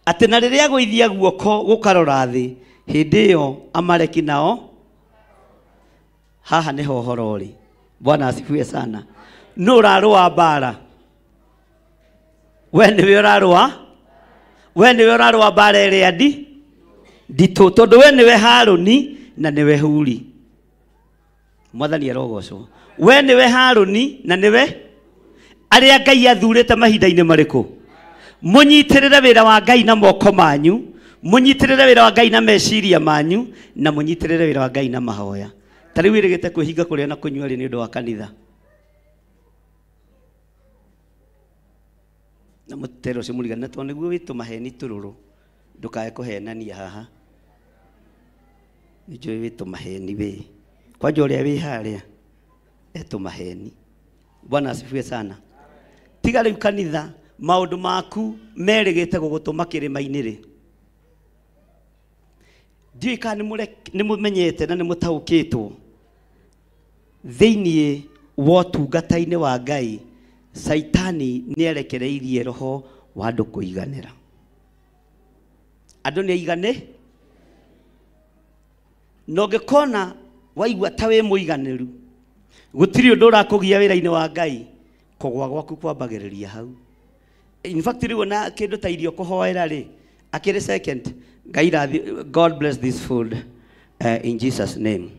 Atĩ na rĩrĩa agũithia guoko gũkarora thĩ, hĩndĩ ĩyo Amaleki nao haha nĩho ũhoro ũrĩ. Bwana asifiwe sana. Nũ ũrarũa mbara? We nĩwe ũrarũa? We nĩwe ũrarũa mbara ĩrĩa nditũ, tondũ we nĩwe Harũni na nĩwe Huri. Mwathani arogocwo. We nĩwe Harũni na nĩwe arĩa Ngai athurĩte mahinda-inĩ marĩkũ? Mũnyitĩrĩre wĩra wa Ngai na moko manyu, mũnyitĩrĩre wĩra wa Ngai na meciria manyu, na mũnyitĩrĩre wĩra wa Ngai na mahoya. Ta rĩu wĩrĩgĩte kwĩhinga kũrĩa na kũnyua rĩ nĩ ũndũ wa kanitha. Na mũtero ũcio mũrigane tondũ nĩguo wĩtũ maheni tũrũrũ, ndũkae kũhenania haha. Nĩnjũĩ wĩtũ maheni wĩ. Kwanja ũrĩa wĩ harĩa etũ maheni. Bwana asifiwe sana. Tiga rĩu kanitha maũndũ maku merĩgĩte gũgũtũma kĩrĩma-inĩ rĩ. Ndiũĩ kana nĩ mũmenyete na nĩ mũtaũkĩtwo thĩinĩ wa ũtungata-inĩ wa Ngai, Saitani nĩ erekereirie roho wa andũ kũiganĩra. Andũ nĩ aigane, na ũngĩkona waigua ta wĩ mũiganĩru, gũtirĩ ũndũ ũrakũgia wĩra-inĩ wa Ngai, kũgwa gwaku kwambagĩrĩria hau. In fact rĩu ona kĩndũ ta irio kũhoera rĩ, akĩrĩ second, Ngai rathi, God bless this food in Jesus name.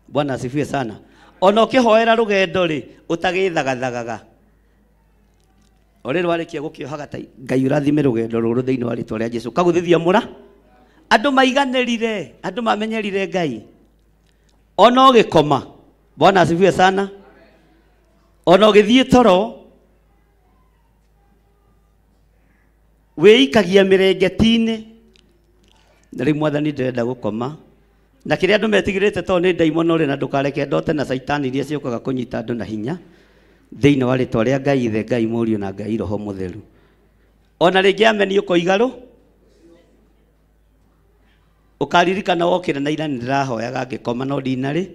Bwana asifiwe sana. Ona ũkĩhoera rũgendo rĩ, ũtagĩthagathagaga. O rĩrĩ warĩkia gũkĩohaga ta Ngai ũrathime rũgendo rũrũ thĩinĩ wa rĩtwa rĩa Jesu, kagũthithia mũra. Andũ maiganĩrire, andũ mamenyerire Ngai. Ona ũgĩkoma, Bwana asifiwe sana. Ona ũgĩthiĩ toro, wĩikagia mĩrengeti-inĩ. Na rĩu Mwathani ndĩrenda gũkoma. Na kĩrĩa andũ metigĩrĩte tondũ nĩ ndaimono rĩ, na ndũkareke ndote na Saitani iria ciũkaga kũnyita andũ na hinya thĩinĩ wa rĩtwa rĩa Ngai Ithe, Ngai Mũriũ na Ngai Roho Mũtheru. Ona rĩngĩ ameni ũkoiga rũ, ũkaririkana wokĩra na ira nĩndĩrahoyaga ngĩkoma no ndinarĩ,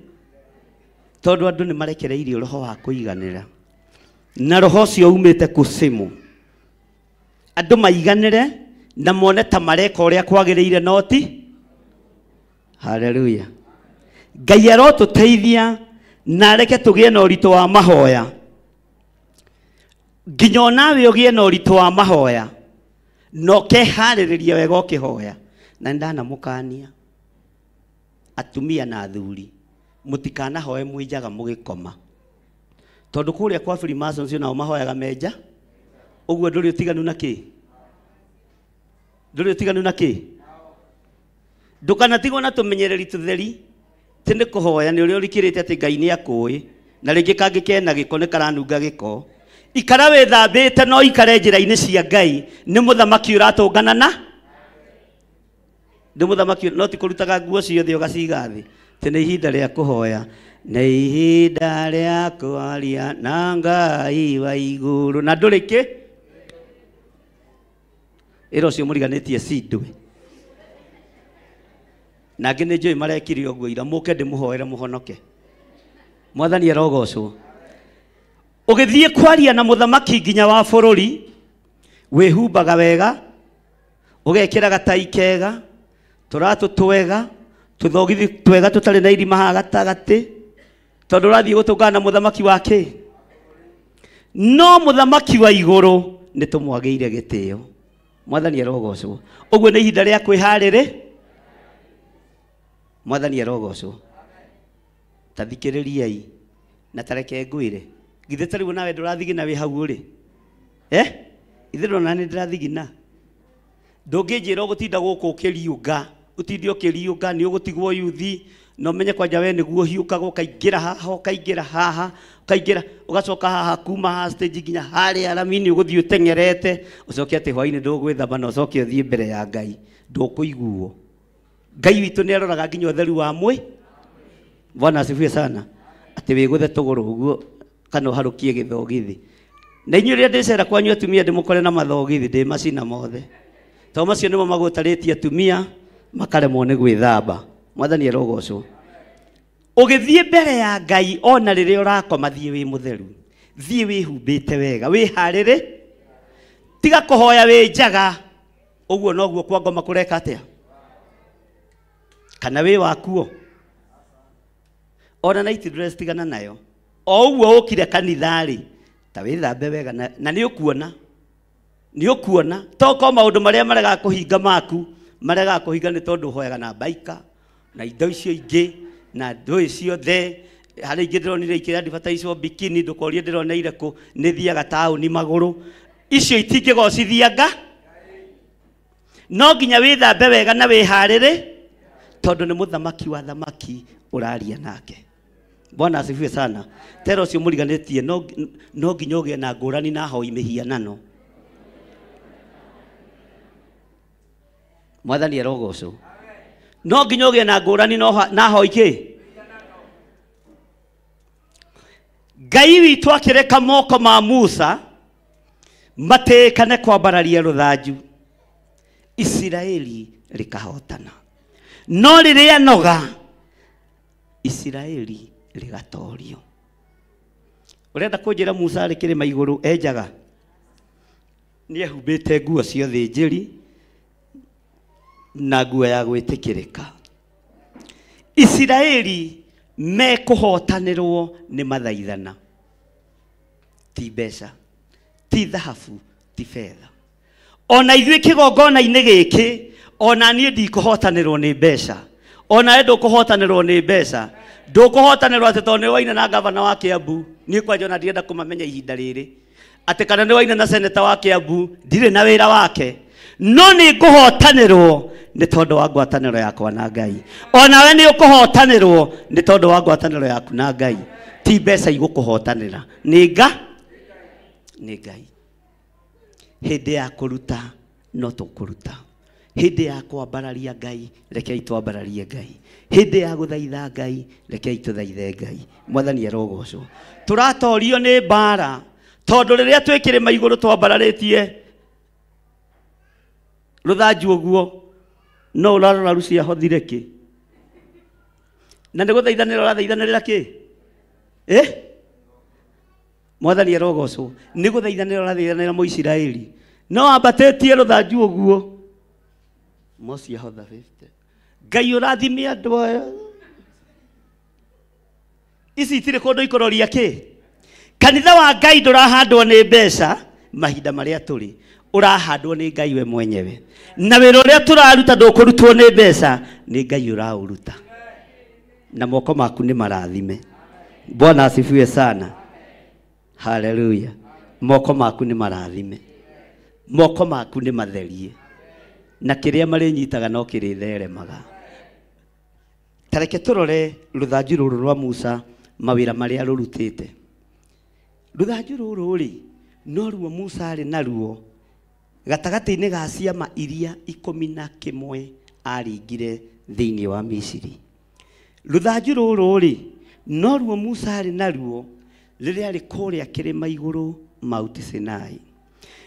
tondũ andũ nĩ marekereirio roho wa kũiganĩra, na roho ũcio umĩte kusimu. Andũ maiganĩre na mone ta mareka ũrĩa kwagĩrĩire noti. Haleluya. Ngai arotũteithia na areke tũgĩe na ũritũ wa mahoya, nginya onawe ũgĩe na ũritũ wa mahoya na ũkeharĩrĩria wega ũkĩhoya. Na nĩndanamũkania atumia na athuri, mũtikanahoe mwĩ njaga mũgĩkoma, Tondu kuria kwa Freemasons nao mahoyaga menja uguo nduri utiganu na ki nduri utiganu na ki ndukanatigwo na tumenyereri tutheri ti ni kuhoya ni uria urikirite ati Ngai ni akui na ringi kangi kena giko ni karanunga giko ikara withambite no ikare njira-ini cia Ngai ni muthamaki uratungana na ni muthamaki no ti kurutaga nguo ciothe ugaciga thi ti ni ihinda ria kuhoya ni ihinda ria kwaria na Ngai wa iguru na nduri ki ira ucio muriganitie cindwe na angĩ nĩ njũĩ marekire ũguo ira mũke ndĩmũhoere mũhonoke mwathani arogocwo ũgĩthiĩ kwaria na mũthamaki nginya wa bũrũri wĩhumbaga wega ũgekĩra gatai kega tũratũ twega tũthogithi twega tũtarĩ na irima haha gatagatĩ tondũ ũrathiĩ gũtũngana na mũthamaki wa kĩ no mũthamaki wa igũrũ nĩ tũmwagĩire gĩtĩo mwathani arogocwo ũguo nĩ ihinda rĩa kwĩharĩrĩ mwathani arogocwo ta thikĩrĩriai na tareke ngwĩre githĩ ta rĩu nawe ndũrathigina wĩ hau ũrĩ ithe ndona nĩ ndĩrathigina ndũngĩnjĩra ũgũtinda gũkũ ũkĩriũnga ũtinde ũkĩriũnga nĩ ũgũtigwo yuthi na ũmenye kwanja we nĩguo ũhiũkaga ũkaingĩra haha ũkaingĩra haha ũkaingĩra ũgacoka haha kuma haha stage nginya harĩa ramini ũgũthiĩ ũteng'erete ũcoke atĩ hwainĩ ndũgwĩthamba na ũcoke ũthiĩ mbere ya Ngai ndũkũiguo Ngai witũ nĩ aroraga nginya ũtheru wa mwĩ Bwana asifiwe sana atĩ wĩgũthe tũgũrũ ũguo kana ũharũkie gĩthogithi na inyuĩ rĩrĩa ndĩcera kwanyu atumia ndĩmũkore na mathogithi ndĩmacina mothe tondũ macio nĩmo magũtarĩtie atumia makaremwo nĩ gwĩthamba mwathani arogocwo ũgĩthiĩ mbere ya Ngai ona rĩrĩa ũrakoma thiĩ wĩ mũtheru thiĩ wĩhumbĩte wega wĩharĩrĩ tiga kũhoya wĩ njaga ũguo noguo kwa ngoma kũreka atĩa kana wĩ wakuo ona night dress tigana nayo o ũguo ũkire kanitha-rĩ ta wĩthambe wega na nĩ ũkuona nĩ ũkuona toko maũndũ marĩa maregaga kũhinga maku maregaga kũhinga nĩ tondũ ũhoyaga na baika na indo icio ingĩ na ndũĩ ciothe harĩ ingĩ ndĩronire ikĩra advertise bikini ndũkorie ndĩroneire kũ nĩ thiaga taũni magũrũ icio itingĩgocithia nga no nginya wĩthambe wega na wĩharĩrĩ tondũ nĩ mũthamaki wa thamaki ũraria nake Bwana asifiwe sana tero ũcio mũriganĩtie no nginya ũgĩe na ngũrani na ahoi mĩhianano mwathani arogocwo no nginya ũgĩe na ngũrani na ahoi kĩ Ngai witũ akĩreka moko ma Musa matĩkane kwambararia rũthanju Isiraeli rĩkahotana no rĩrĩa noga Isiraeli rĩgatorio ũrenda kũnjĩra Musa arĩ kĩrĩma igũrũ enjaga nĩ ehumbĩte nguo cia ũthĩnjĩri na nguo ya gwĩtĩkĩrĩka Isiraeli mekũhotanĩrwo nĩ mathaithana ti mbeca ti thahabu ti betha ona ithuĩ kĩgongona-inĩ gĩkĩ ona niĩ ndikũhotanĩrwo nĩ mbeca ona we ndũkũhotanĩrwo nĩ mbeca ndũkũhotanĩrwo atĩ tondũ nĩ waina na gavana wa Kiambu niĩ kwanja ona ndirenda kũmamenya ihinda rĩrĩ atĩ kana nĩ waina na seneta wa Kiambu ndirĩ na wĩra wake no nĩ ngũhotanĩrwo nĩ tondũ wa ngwatanĩro yakwa na Ngai ona we nĩ ũkũhotanĩrwo nĩ tondũ wa ngwatanĩro yaku na Ngai ti mbeca igũkũhotanĩra nĩ nga nĩ Ngai hĩndĩ ya kũruta no tũkũruta hĩndĩ ya kwambararia Ngai rekei twambararie Ngai hĩndĩ ya gũthaitha Ngai rekei tũthaithe Ngai mwathani arogocwo tũratorio nĩ mbara tondũ rĩrĩa twĩ kĩrĩma igũrũ twambararĩtie rũthanju ũguo no ũrarora Rucia hothire kĩ na nĩ gũthaithanĩra ũrathaithanĩrĩra kĩ mwathani arogocwo nĩ gũthaithanĩra ũrathaithanĩra Mũisiraeli no ambatĩtie rũthanju ũguo Mosi ahotha 50 Ngai ũrathime andũ aya ici itirĩ kũndũ ikũroria kĩ kanitha wa Ngai ndũrahandwo nĩ mbeca mahinda marĩa tũrĩ ũrahandwo nĩ Ngai we mwenyewe na wĩra ũrĩa tũraruta ndũkũrutwo nĩ mbeca nĩ Ngai ũraũruta na moko maku nĩ marathime Bwana asifiwe sana. Haleluya. Moko maku nĩ marathime, moko maku nĩ matherie, na kĩrĩa marĩnyitaga no kĩrĩtheremaga. Tareke tũrore rũthanju rũrũ rwa Musa, mawĩra marĩa rũrutĩte. Rũthanju rũrũ rĩ, no ruo Musa arĩ naruo gatagatĩ-inĩ ga ciama iria 11 aringire thĩinĩ wa Misiri. Rũthanju rũrũ rĩ, no ruo Musa arĩ naruo rĩrĩa arĩ kũrĩa kĩrĩma igũrũ Mount Sinai.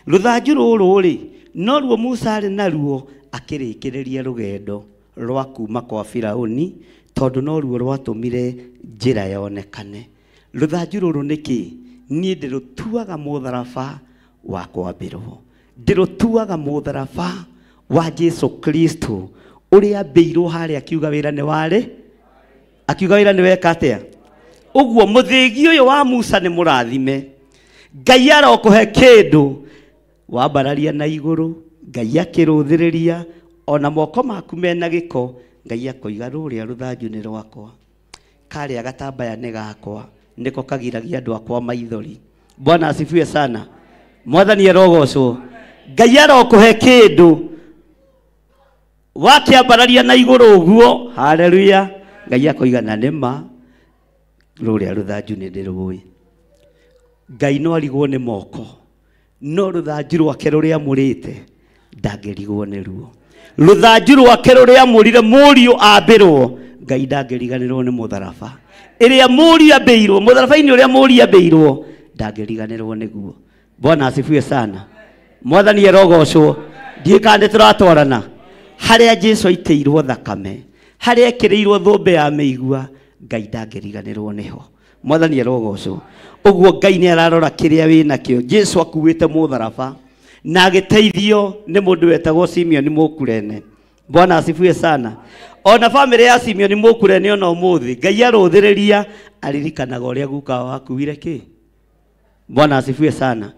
Rũthanju rũrũ rĩ, no ruo Musa arĩ naruo akĩrĩkĩrĩria rũgendo rwa kuma kwa Firauni, tondũ no ruo rwatũmire njĩra yonekane. Rũthanju rũrũ nĩkĩ? Niĩ ndĩrũtuaga mũtharaba wa kwambĩrwo, ndĩrũtuaga mũtharaba wa Jesu Kristo ũrĩa ambĩirwo harĩa akiuga wĩra nĩ warĩ, akiuga wĩra nĩ weka atĩa. Ũguo mũthĩgi ũyũ wa Musa nĩ mũrathime. Ngai arokũhe kĩndũ wambararia na igũrũ, Ngai akĩrũthĩrĩria, ona moko maku mena gĩko, Ngai akoiga rũrĩa rũthanju nĩ rwakwa, karĩa gatambaya nĩ gakwa, nĩko kagiragia andũ akwa maithori. Bwana asifiwe sana. Mwathani arogocwo. Ngai arokũhe kĩndũ wakĩambararia na igũrũ ũguo. Haleluya. Ngai akoiga na nĩma rũrĩa rũthanju nĩ ndĩrũĩ. Ngai no arigwo nĩ moko, no rũthanju rwake rũrĩa amũrĩte ndangĩrigwo nĩ ruo. Rũthanju rwake rũrĩa amũrire mũriũ ambĩrwo, Ngai ndangĩriganĩrwo nĩ mũtharaba. Ĩrĩa mũriũ ambĩirwo, mũtharaba-inĩ ũrĩa mũriũ ambĩirwo, ndangĩriganĩrwo nĩguo. Bwana asifiwe sana. Mwathani arogocwo. Ndiĩ kana nĩtũratwarana. Harĩa Jesu aitĩirwo thakame, harĩa ekĩrĩirwo thũmbĩ ya mĩigua, Ngai ndangĩriganĩrwo nĩho. Mwathani arogocwo. Ũguo Ngai nĩ ararora kĩrĩa wĩnakĩo. Jesu akuĩte mũtharaba na agĩteithio nĩ mũndũ wetagwo Simeoni Mũkurene. Bwana asifiwe sana. Ona bamĩrĩ ya Simeoni Mũkurene ona ũmũthĩ Ngai arũthĩrĩria aririkanaga ũrĩa guka wakuire kĩ. Bwana asifiwe sana.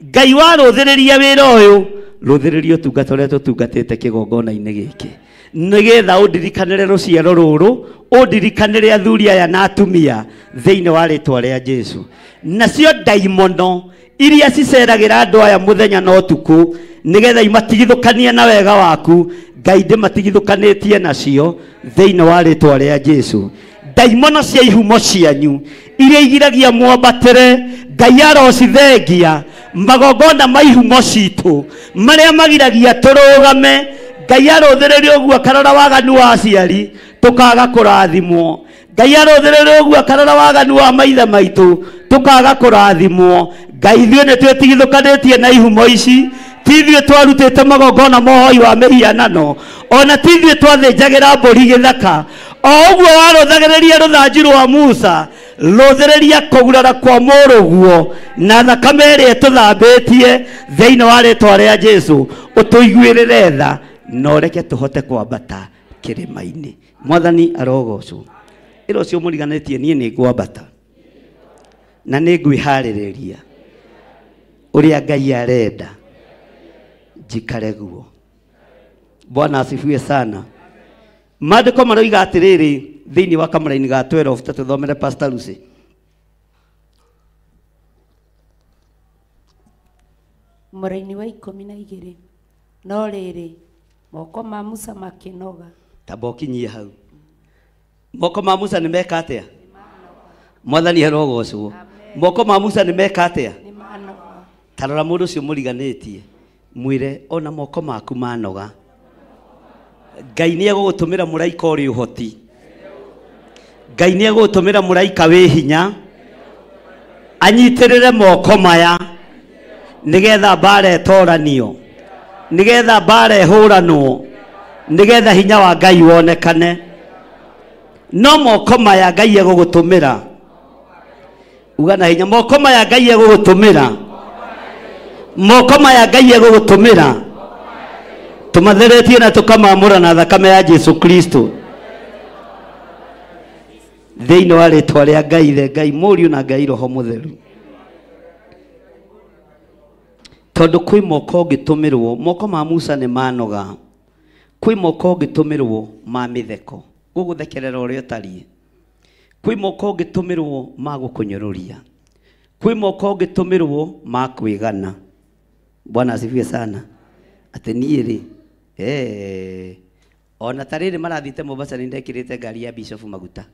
Ngai warũthĩrĩria wĩra ũyũ, rũthĩrĩria ũtungata ũrĩa tũtungatĩte kĩgongona-inĩ gĩkĩ, nĩgetha ũndirikanĩre rũciaro rũrũ, ũndirikanĩre athuri aya na atumia thĩinĩ wa rĩtwa rĩa Jesu. Nacio ndaimono iria ciceragĩra andũ aya mũthenya na ũtukũ, nĩgetha imatigithũkanie na wega waku, Ngai ndĩmatigithũkanĩtie nacio thĩinĩ wa rĩtwa rĩa Jesu. Ndaimono cia ihumo cianyu iria igiragia mwambatĩre, Ngai arocithengia. Magongona ma ihumo citũ marĩa magiragia tũrũgame, Ngai arũthĩrĩria ũguo akarora waganu wa aciari tũkaga kũrathimwo. Ngai arũthĩrĩria ũguo akarora waganu wa maithe maitũ tũkaga kũrathimwo. Ngai ithuĩ nĩ twĩtigithũkanĩtie na ihumo ici, ti ithuĩ twarutĩte magongona ma ũhoi wa mĩhianano, ona ti ithuĩ twathĩnjagĩra mbũri gĩthaka. O ũguo warũthagĩrĩria rũthanju rwa Musa, rũthĩrĩria kũgurara kwa mũrũguo na thakame ĩrĩa ĩtũthambĩtie thĩinĩ wa rĩtwa rĩa Jesu, ũtũiguĩrĩre tha na ũreke tũhote kwambata kĩrĩma-inĩ. Mwathani arogocwo. Ĩra ũcio mũriganĩtie, niĩ nĩ ngwambata na nĩ ngwĩharĩrĩria ũrĩa Ngai arenda njikare guo. Bwana asifiwe sana. Maandĩko maroiga atĩrĩrĩ thĩinĩ wa kamũraini ga 12, ta tũthomere Pastor Lucy. Mũraini wa 12. No rĩrĩ, moko ma Musa makĩnoga. Tamba ũkinyie hau. Moko ma Musa nĩ meka atĩa? Mwathani arogocwo. Moko ma Musa nĩ meka atĩa? Nĩ manoga. Ta rora mũndũ ũcio mũriganĩtie, mwĩre ona moko maku manoga, Ngai nĩ egũgũtũmĩra mũraika ũrĩ ũhoti. Ngai nĩ egũgũtũmĩra mũraika wĩ hinya anyitĩrĩre moko maya, nĩgetha mbara ĩtoranio, nĩgetha mbara ĩhũranwo, nĩgetha hinya wa Ngai wonekane. No moko maya Ngai egũgũtũmĩra, uga na hinya, moko maya Ngai egũgũtũmĩra, moko maya Ngai egũgũtũmĩra, tũmatheretie na tũkamamũra na thakame ya Jesu Kristo thĩinĩ wa rĩtwa rĩa Ngai Ithe, Ngai Mũriũ na Ngai Roho Mũtheru. Tondũ kwĩ moko ũngĩtũmĩrwo, moko ma Musa nĩ manoga, kwĩ moko ũngĩtũmĩrwo ma mĩtheko, gũgũthekerera ũrĩa ũtariĩ, kwĩ moko ũngĩtũmĩrwo ma gũkũnyũrũria, Kwĩ moko ũngĩtũmĩrwo ma kwĩgana. Bwana asifiwe sana. Atĩ niĩ rĩ, ona ta rĩrĩ marathiĩte Mombasa nĩ ndekĩrĩte ngari ya Bishop maguta.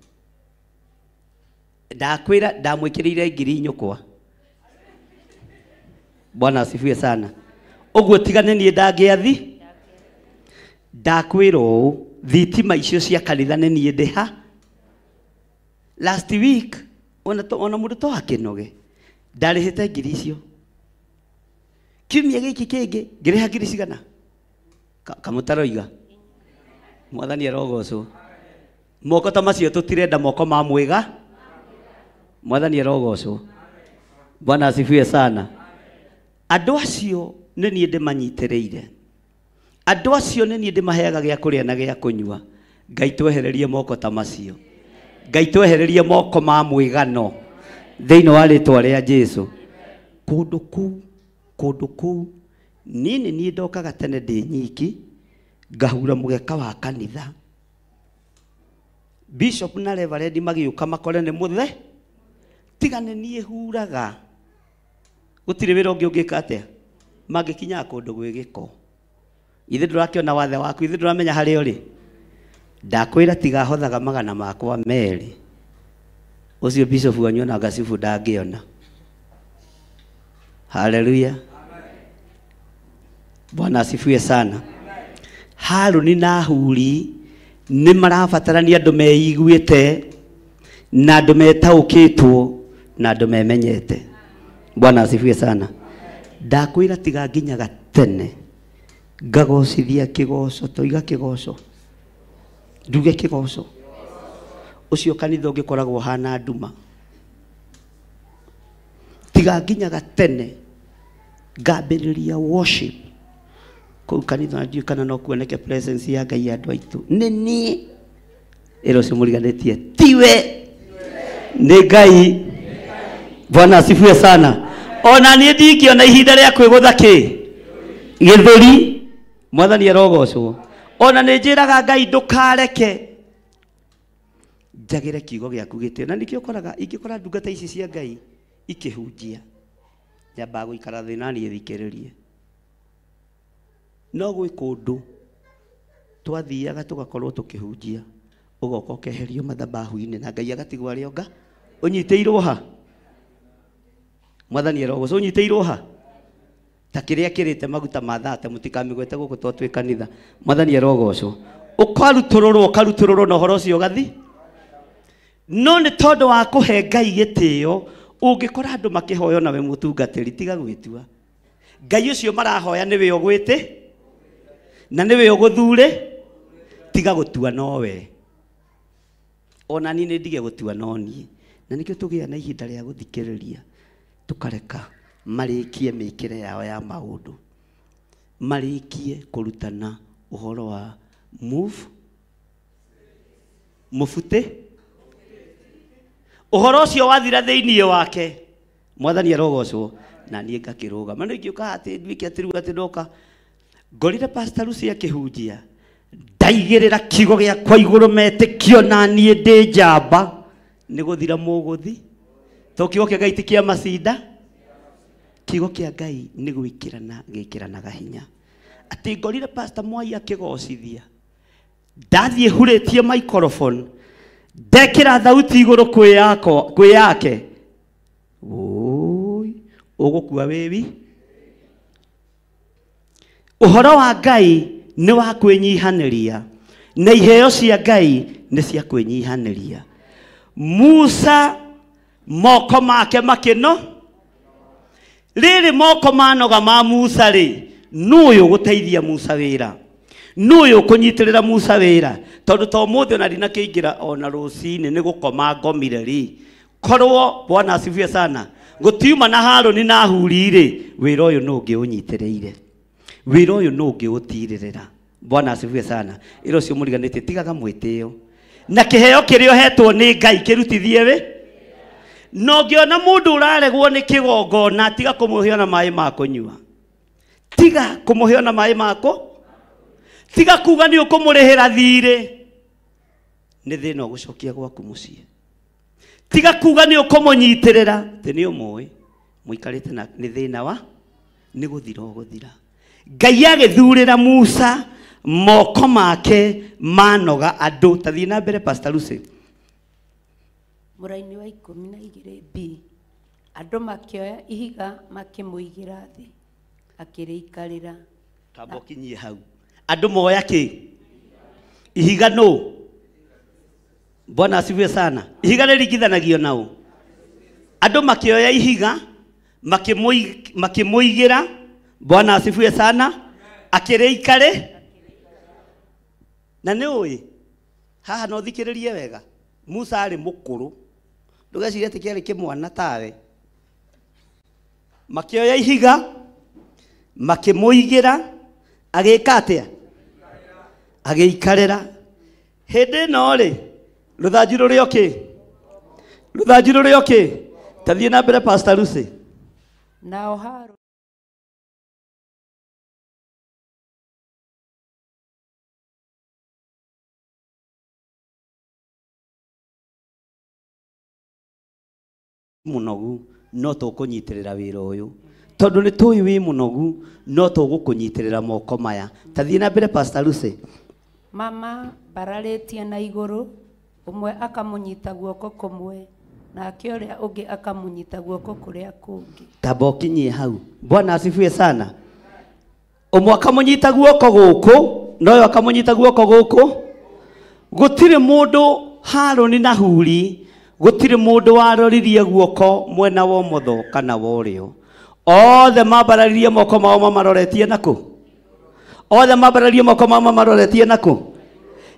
Ndakwĩra ndamwĩkĩrĩire ngiri nyũkwa. Bwana asifiwe sana. Ũguo tigane niĩ ndangĩathi. Ndakwĩra ũũ, thitima icio cia kanitha nĩ niĩ ndĩha. Last week ona mũndũ to akĩnoge ndarĩhĩte ngiri icio. Kiumia gĩkĩ kĩngĩ ngĩrĩha ngiri cigana? Kamũtaroiga. Mwathani arogocwo. Moko ta macio tũtirenda moko ma mwĩga. Mwathani arogocwo. Bwana asifiwe sana. Andũ acio nĩ niĩ ndĩmanyitĩrĩire. Andũ acio nĩ niĩ ndĩmaheaga gĩa kũrĩa na gĩa kũnyua. Ngai twehererie moko ta macio. Ngai twehererie moko ma mwĩgano thĩinĩ wa rĩtwa rĩa Jesu. Kũndũ kũu niĩ nĩ niĩ ndokaga tene ndĩ nyiki ngahura mũgeka wa kanitha. Bishop na Reverend magĩũka makore nĩ mũthe tiga nĩ niĩ huraga. Gũtirĩ wĩra ũngĩ ũngĩka atĩa mangĩkinyaga kũndũ gwĩ gĩko. Ithe ndũrakĩona wathe waku, ithe ndũramenya harĩa ũrĩ. Ndakwĩra tigahothaga magana makwa merĩ. Ũcio Bishop wanyu ona ngacibu ndangĩona. Haleluya. Bwana asifiwe sana. Haruni na Huri nĩ marabatarania andũ meiguĩte na andũ metaũkĩtwo na andũ memenyete. Bwana asifiwe sana. Ndakwĩra tiga nginyaga tene ngagocithia kĩgoco, toiga kĩgoco, nduge kĩgoco. Ũcio kanitha ũngĩkoragwo hana nduma. Tiga nginyaga tene ngambĩrĩria worship kũu kanitha, na ndiũĩ kana no kuoneke presence ya Ngai andũ aitũ. Nĩ niĩ ĩra ũcio mũriganĩtie tiwe, nĩ Ngai. Bwana asifiwe sana. Ona niĩ ndingĩona ihinda rĩa kwĩgũtha kĩ gĩthũri. Mwathani arogocwo. Ona nĩ njĩraga Ngai ndũkareke njagĩre kiugo gĩaku gĩtĩo. Na nĩkĩo ũkoraga ingĩkora ndungata ici cia Ngai ikĩhunjia, nyambaga gũikara thĩ na niĩ thikĩrĩrie. No gwĩ kũndũ twathiaga tũgakorwo tũkĩhunjia, ũgoka ũkeherio mathabahu-inĩ na Ngai agatigwo arĩ onga ũnyitĩirwo ha. Mwathani arogocwo. Ũnyitĩirwo ha ta kĩrĩa kĩrĩte maguta ma thate, mũtikamĩgwete gũkũ to twĩ kanitha. Mwathani arogocwo. Ũkarutũrũrwo ũkarutũrũrwo na ũhoro ũcio ũgathi. No nĩ tondũ wa kũhe Ngai gĩtĩo, ũngĩkora andũ makĩhoya nawe mũtungatĩri, tiga gwĩtua. Ngai ũcio marahoya nĩwe ũgwĩte na nĩwe ũgũthure, tiga gũtua nowe. Ona niĩ nĩ ndige gũtua no niĩ. Na nĩkĩo tũgĩa na ihinda rĩa gũthikĩrĩria, tũkareka marĩkie mĩkĩre yao ya maũndũ, marĩkie kũrutana ũhoro wa move mũbutĩ. Ũhoro ũcio wathira thĩinĩ wake. Mwathani arogocwo. Na niĩ ngakĩrũgama. No ingĩũka atĩ nduĩke atĩ rĩu atĩ ndoka ngorire Pastor Lucy akĩhunjia, ndaigĩrĩra kiugo gĩakwa igũrũ metĩkio na niĩ ndĩ njamba, nĩ gũthira mũgũthi. To kiugo kĩa Ngai ti kĩa macinda. Kiugo kĩa Ngai nĩ gwĩkĩrana gĩkĩranaga hinya. Atĩ ngorire Pastor Mwai akĩgocithia, ndathiĩ hurĩtie microphone, ndekĩra thauti igũrũ kwĩ yake, ũi ũgũkua wĩwi. Ũhoro wa Ngai nĩ wa kwĩnyihanĩria, na iheo cia Ngai nĩ cia kwĩnyihanĩria. Musa moko make makĩno, rĩrĩ moko manoga ma Musa rĩ, nũ ũyũ ũgũteithia Musa wĩra? Nũ ũyũ ũkũnyitĩrĩra Musa wĩra? Tondũ to ũmũthĩ ona ndinakĩingĩra ona rũcinĩ nĩ gũkoma ngomire rĩ, korwo Bwana asifiwe sana, gũtiuma na Haruni na Huri rĩ, wĩra ũyũ nũ ũngĩ ũnyitĩrĩire? Wĩra ũyũ nũ ũngĩ ũtirĩrĩra? Bwana asifiwe sana. Ĩra ũcio mũriganĩtie tigaga mwĩtĩo na kĩheo kĩrĩa ũhetwo nĩ Ngai kĩrutithie wĩ. Na ũngĩona mũndũ ũraregwo nĩ kĩgongona, tiga kũmũhe ona maĩ ma kũnyua. Tiga kũmũhe ona maĩ mako. Tiga kuga nĩ ũkũmũrĩhĩra thirĩ. Nĩ thĩna ũgũcokia gwaku mũciĩ. Tiga kuga nĩ ũkũmũnyitĩrĩra atĩ nĩ ũmũĩ mũikarĩte na nĩ thĩna wa nĩ gũthira ũgũthira. Ngai agĩthurĩra Musa moko make manoga andũ. Ta thiĩ na mbere Pastor Lucy. Mũraini wa 12 B andũ makĩoya ihiga makĩmũigĩra thĩ akĩrĩikarĩra. Tamba ũkinyie hau. Andũ moya kĩ? Ihiga nũ? Bwana asifiwe sana. Ihiga rĩringithanagio nao. Andũ makĩoya ihiga makĩmũigĩra. Bwana asifiwe sana. Akĩrĩikarĩ. Na nĩ ũĩ haha no thikĩrĩrie wega. Musa arĩ mũkũrũ, ndũgecirie atĩ kĩarĩ kĩmwana tawe. Makĩoya ihiga makĩmũigĩra, agĩka atĩa? Agĩikarĩra. Hĩndĩ ĩno rĩ, rũthanju rũrĩ o kĩ? Rũthanju rũrĩ o kĩ? Ta thiĩ na mbere Pastor Lucy. Nao Harũni mũnogu no tũkũnyitĩrĩra wĩra ũyũ, tondũ nĩ tũĩ wĩ mũnogu no tũgũkũnyitĩrĩra moko maya. Ta thiĩ na mbere Pastor Lucy. Mama mbararĩtie na igũrũ, ũmwe akamũnyita guoko kũmwe nake ũrĩa ũngĩ akamũnyita guoko kũrĩa kũngĩ. Tamba ũkinyie hau. Bwana asifiwe sana. Ũmwe akamũnyita guoko gũkũ na ũyũ akamũnyita guoko gũkũ. Gũtirĩ mũndũ Harũni na Huri, gũtirĩ mũndũ waroririe guoko mwena wa ũmotho kana wa ũrĩo. Othe mambararirie moko mao mamaroretie nakũ? Othe mambararirie moko mao mamaroretie nakũ?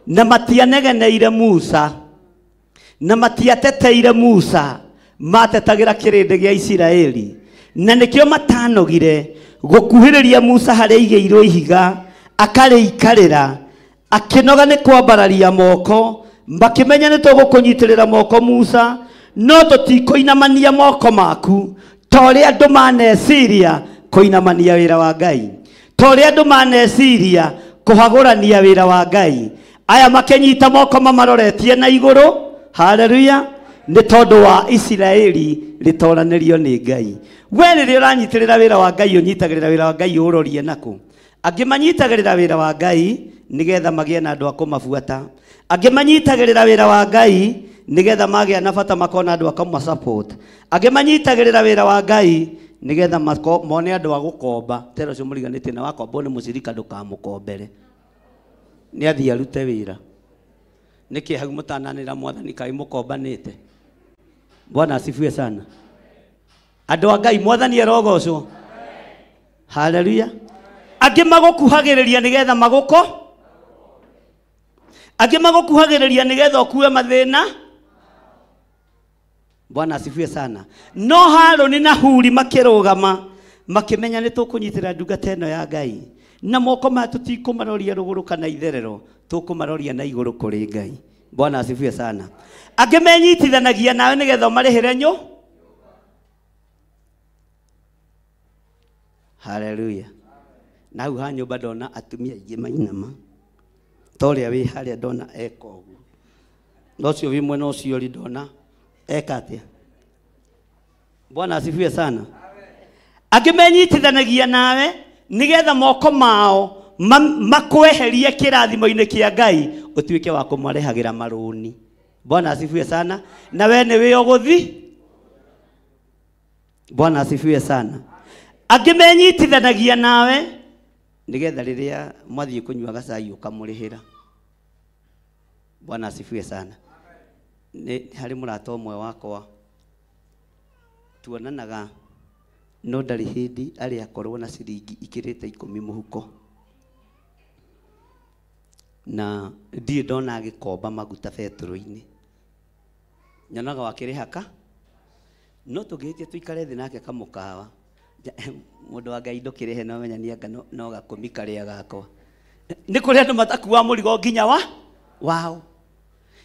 Na matianegeneire Musa, na matiateteire Musa, matetagĩra kĩrĩndĩ gĩa Isiraeli. Na nĩkĩo matanogire gũkuhĩrĩria Musa harĩa aigĩirwo ihiga akarĩikarĩra, akĩnoga nĩ kwambararia moko. Makĩmenya nĩ tũgũkũnyitĩrĩra moko Musa, no tũtikũinamania moko maku ta ũrĩa andũ maneciria kũinamania wĩra wa Ngai, ta ũrĩa andũ maneciria kũhagũrania wĩra wa Ngai. Aya makĩnyita moko mamaroretie na igũrũ. Haleluya. Nĩ tondũ wa Isiraeli rĩtoranĩrio nĩ Ngai. We rĩrĩa ũranyitĩrĩra wĩra wa Ngai, ũnyitagĩrĩra wĩra wa Ngai ũrorie nakũ? Angĩ manyitagĩrĩra wĩra wa Ngai nĩgetha magĩe na andũ a kũmabuata. Angĩ manyitagĩrĩra wĩra wa Ngai nĩgetha magĩa na bata makona andũ a kũmasupport. Angĩ manyitagĩrĩra wĩra wa Ngai nĩgetha mone andũ a gũkomba. Tera ũcio mũriganĩtie na wakombwo nĩ mũcirika ndũkamũkombere, nĩ athiĩ arute wĩra. Nĩkĩ hau mũtananĩra mwathani kaĩ mũkombanĩte? Bwana asifiwe sana. Andũ a Ngai, mwathani arogocwo. Haleluya. Angĩ magũkuhagĩrĩria nĩgetha magũko, angĩ magũkuhagĩrĩria nĩgetha ũkue mathĩna. Bwana asifiwe sana. No Harũni na Huri makĩrũgama makĩmenya nĩ tũkũnyitĩra ndungata ĩno ya Ngai, na moko maya tũtikũmaroria rũgũrũ kana itherero, tũkũmaroria na igũrũ kũrĩ Ngai. Bwana asifiwe sana. Angĩ menyitithanagia nawe nĩgetha ũmarĩhĩre nyũ. Haleluya. Na hau ha nyũmba ndona atumia aingĩ mainama, ta ũrĩa wĩ harĩa ndona eka ũguo, na ũcio wĩ mwena ũcio ũrĩ ndona eka atĩa. Bwana asifiwe sana. Angĩ menyitithanagia nawe nĩgetha moko mao makweherie kĩrathimo-inĩ kĩa Ngai, ũtuĩke wa kũmarehagĩra marũni. Bwana asifiwe sana. Na we nĩ wĩ ũgũthi. Bwana asifiwe sana. Angĩ menyitithanagia nawe nĩgetha rĩrĩa mwathiĩ kũnyua gacai ũkamũrĩhĩra. Bwana asifiwe sana. Nĩ harĩ mũrata ũmwe wakwa tuonanaga, no ndarĩ hĩndĩ arĩ akorwo na ciringi ikĩrĩte 10 mũhuko, na ndirĩ ndona agĩkomba maguta betũrũ-inĩ. Nyonaga wakĩrĩhaka, no tũngĩhĩtia tũikare thĩ nake kamũkawa, mũndũ wa Ngai ndũkĩrĩhe no menya nĩ anga no gakũmi karĩa gakwa. Nĩ kũrĩ andũ matakuaga mũrigo nginya wa wao.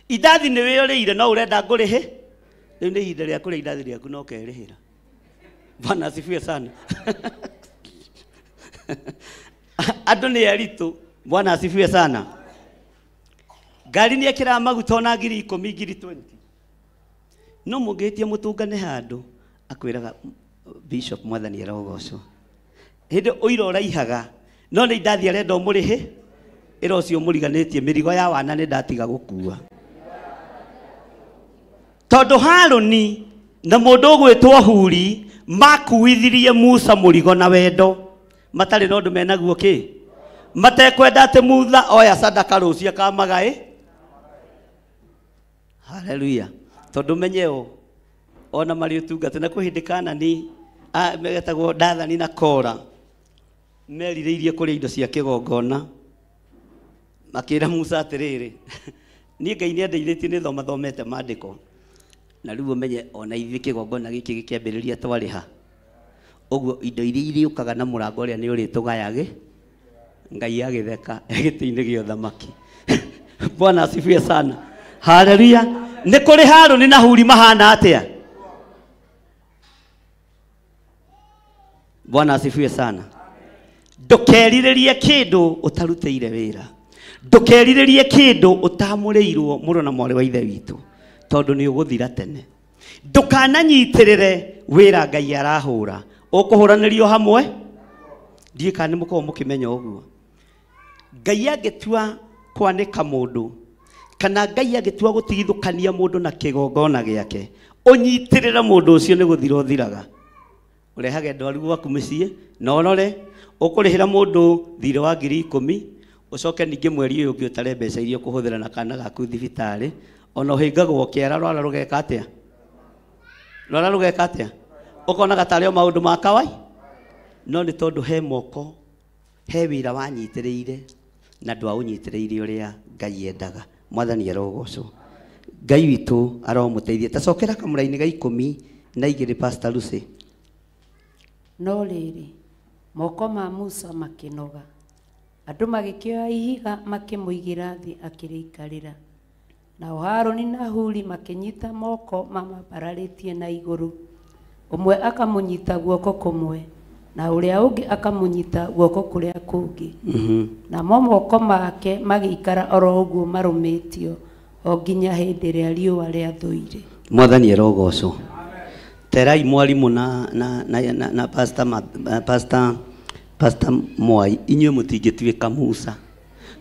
Indathi nĩ wĩorĩire no ũrenda ngũrĩhe, rĩu nĩ ihinda rĩa kũrĩa indathi rĩaku no ũkerĩhĩra. Bwana asifiwe sana. Andũ nĩ aritũ. Bwana asifiwe sana. Ngari nĩ ekĩraga maguta ona 10,000 20,000. No mũngĩhĩtia mũtũngane handũ akwĩraga bishop mwathani arogocwo. Hĩndĩ ũira ũraihaga no nĩ ndathiĩ arenda ũmũrĩhe ĩra ũcio mũriganĩtie mĩrigo ya wana nĩ ndatiga gũkua. Tondũ Harũni na mũndũ ũgwĩtwo Huri makuithirie Musa mũrigo na wendo matarĩ na ũndũ menaguo kĩ matekwenda atĩ Musa oya sadaka rũciũ akamagaĩ. Haleluya. Tondũ menye ũũ ona marĩ ũtungata na kwĩ hĩndĩ Kanani metagwo Dathani na Kora merirĩirie kũrĩa indo cia kĩgongona makĩra Musa atĩrĩrĩ niĩ Ngai nĩandeithĩtie nĩ thoma thomete maandĩko na rĩu ũmenye ona ithuĩ kĩgongona gĩkĩ gĩkĩambĩrĩria twarĩha ũguo indo iria irĩũkaga na mũrango ũrĩa nĩ ũrĩtũgayagĩ. Ngai agĩtheka gĩtĩ-inĩ gĩa ũthamaki. Bwana asifiwe sana. Haleluya. Nĩ kũrĩ Harũni na Huri mahana atĩa? Bwana asifiwe sana. Ndũkerirĩrie kĩndũ ũtarutĩire wĩra. Ndũkerirĩrie kĩndũ ũtamũrĩirwo mũrũ na mwarĩ wa ithe witũ tondũ nĩ ũgũthira tene. Ndũkananyitĩrĩre wĩra Ngai arahũra. Ũkũhũranĩrio hamwe. Ndiũĩ kana nĩ mũkoragwo mũkĩmenya ũguo. Ngai angĩtua kwanĩka mũndũ kana Ngai angĩtua gũtigithũkania mũndũ na kĩgongona gĩake ũnyitĩrĩre mũndũ ũcio nĩ gũthira ũthiraga. Ũrehage ndwaru gwaku mũciĩ na ũrore ũkũrĩhĩra mũndũ thirĩ wa 10,000 ũcoke ningĩ mweri ũyũ ũngĩ ũtare mbeca iria ũkũhũthĩra na kana gaku thibitarĩ ona ũhĩngagwo kĩara rwara rũgeka atĩa? Rwara rũgeka atĩa? Ũkonaga tarĩ o maũndũ ma kawai no nĩ tondũ he moko he wĩra wanyitĩrĩire na ndwaũnyitĩrĩire ũrĩa Ngai endaga. Mwathani arogocwo. Ngai witũ aromũteithia. Tacokera kamũra-inĩ ga 12 Pastor Lucy. No rĩrĩ moko ma Musa makĩnoga andũ magĩkĩoya ihiga makĩmũigĩra thĩ akĩrĩikarĩra. Nao Harũni na Huri makĩnyita moko mamambararĩtie na igũrũ ũmwe akamũnyita guoko kũmwe na ũrĩa ũngĩ akamũnyita guoko kũrĩa kũngĩ. Namo moko make magĩikara oro ũguo marũmĩtio o nginya hĩndĩ ĩrĩa riũa rĩathũire. Mwathani arogocwo. Terai mwarimu na pastor Pastor Mwai inyuĩ mũtingĩtuĩka Musa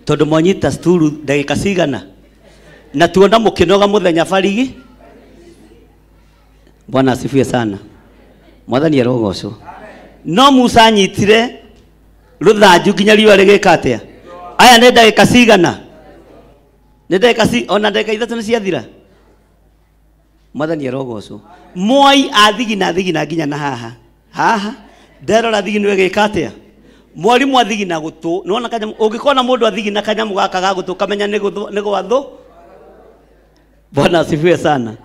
tondũ mwanyita sturu ndagĩka cigana na tuona mũkĩnoga mũthenya barigi. Bwana asifiwe sana. Mwathani arogocwo. No Musa anyitire rũthanju nginya riũa rĩgĩka atĩa? Aya nĩ ndagĩka cigana? Nĩ ndagĩka ona ndagĩka 3 nĩ ciathira. Mwathani arogocwo. Mwai athigina thigina nginya na haha haha nderora thigino ĩgĩka atĩa? Mwarimu athigina gũtũ nĩwona kanyamũ ũngĩkona mũndũ athigina kanyamũ gaka ga gũtũ kamenya nĩ gwathũ. Bwana asifiwe sana.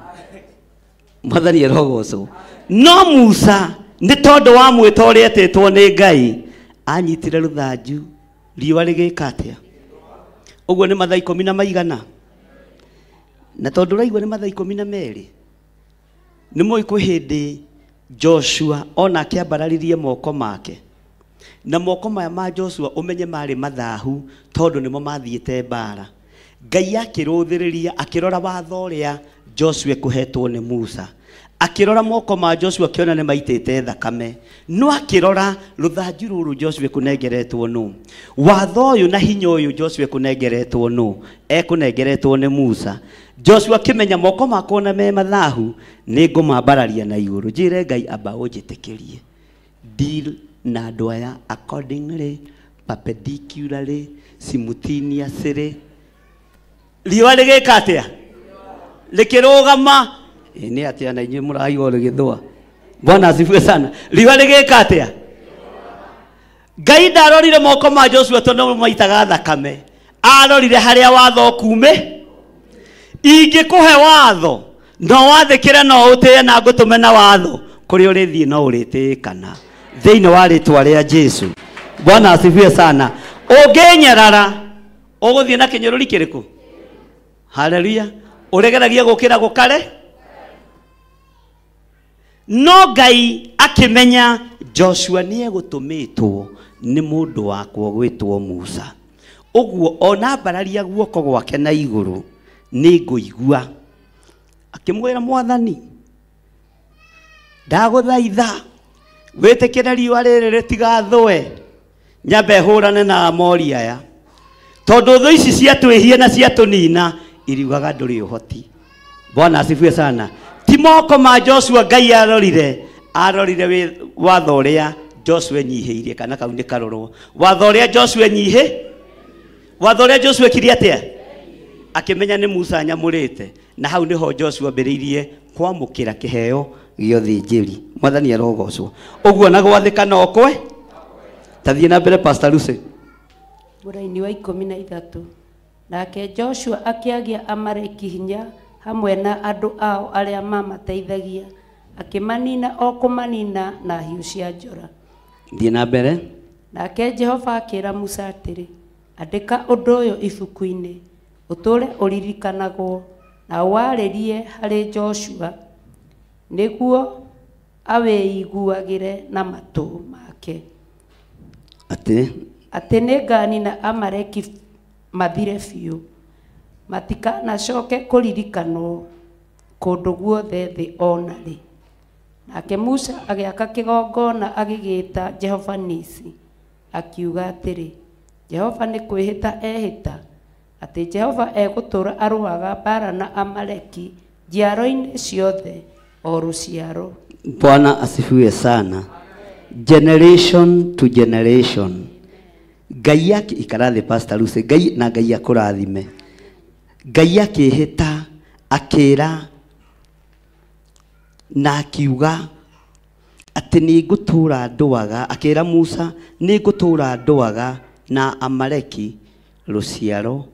Mwathani arogocwo. No Musa nĩ tondũ wa mwĩto ũrĩa etĩtwo nĩ Ngai anyitire rũthanju riũa rĩgĩka atĩa? Ũguo nĩ mathaa 10 na maigana na tondũ ũraigua nĩ mathaa 12 nĩ mũĩ kwĩ hĩndĩ Joshua ona akĩambararirie moko make na moko maya ma Joshua ũmenye marĩ mathahu tondũ nĩmo mathiĩte mbara. Ngai akĩrũthĩrĩria akĩrora watho ũrĩa Joshua kũhetwo nĩ Musa akĩrora moko ma Joshua akĩona nĩ maitĩte thakame no akĩrora rũthanju rũrũ Joshua kũnengeretwo nũ watho ũyũ na hinya ũyũ Joshua kũnengeretwo nũ ekũnengeretwo nĩ Musa. Joshua akĩmenya moko makwa na me mathahu nĩ ngũmambararia na igũrũ njĩre Ngai amba ũnjĩtĩkĩrie deal na andũ aya accordingly perpendicularly simultaneously. Riũa rĩgĩka atĩa? Rĩkĩrũgama. Nĩ atĩa na inyuĩ mũraigua rĩgĩthũa? Bwana asifiwe sana. Riũa rĩgĩka atĩa? Ngai ndarorire moko ma Joshua tondũ maitaga thakame arorire harĩa watho kume. Ingĩkũhe watho no wathĩkĩre no ũtĩe na ngũtũme na watho kũrĩa ũrĩthiĩ no ũrĩtĩĩkana thĩinĩ wa rĩtwa rĩa Jesu. Bwana asifiwe sana. Ũngĩnyarara ũgũthiĩ na kĩnyũrũri kĩrĩkũ? Haleluya. Ũregeragia gũkĩra gũkare. No Ngai akĩmenya Joshua nĩ egũtũmĩtwo nĩ mũndũ wakwa gwĩtwo Musa ũguo ona ambararia guoko gwake na igũrũ nĩ ngũigua. Akĩmwĩra Mwathani, ndagũthaitha wĩtĩkĩre riũa rĩrĩ rĩtigathũe, nyambe hũrane na Amori aya, tondũ thũ ici ciatwĩhia na ciatũnina iriugaga ndũrĩ ũhoti. Bwana asifiwe sana. Ti moko ma Joshua Ngai arorire, arorire watho ũrĩa Joshua enyihĩirie, kana kau nĩ karorwo. Watho ũrĩa Joshua enyihĩ, watho ũrĩa Joshua ekire atĩa? Akĩmenya nĩ Musa anyamũrĩte, na hau nĩho Joshua ambĩrĩirie kwamũkĩra kĩheo gĩa ũthĩnjĩri. Mwathani arogocwo. Ũguo na gwathĩka no kwe. Tathiĩ na mbere Pastor Lucy. Mũraini wa 13. Nake Joshua akĩagĩa Amaleki hinya hamwe na andũ ao arĩa mamateithagia, akĩmanina o kũmanina na hiũ cia njora. Thiĩ na mbere. Nake Jehova akĩra Musa atĩrĩ, andĩka ũndũ ũyũ ibuku-inĩ, ũtũũre ũririkanagwo, na ũwarĩrie harĩ Joshua, nĩguo awĩiguagĩre na matũ make. Atĩ? Atĩ nĩnganina Amaleki mathire biũ, matikanacoke kũririkanwo kũndũ guothe thĩ o na rĩ. Nake Musa agĩaka kĩgongona agĩgĩĩta Jehova Nisi, akiuga atĩrĩ, Jehova nĩ kwĩhĩta ehĩta atĩ Jehova egũtũũra arũaga mbaara na Amaleki njiaro-inĩ ciothe o rũciaro. Bwana asifiwe sana. Generation to generation. Ngai yake ikarathi Pastor Lucy, Ngai na Ngai akũrathime. Ngai akĩhĩta akĩra na akiuga atĩ nĩngũtũũra ndũaga, akĩra Musa nĩngũtũũra ndũaga na Amaleki rũciaro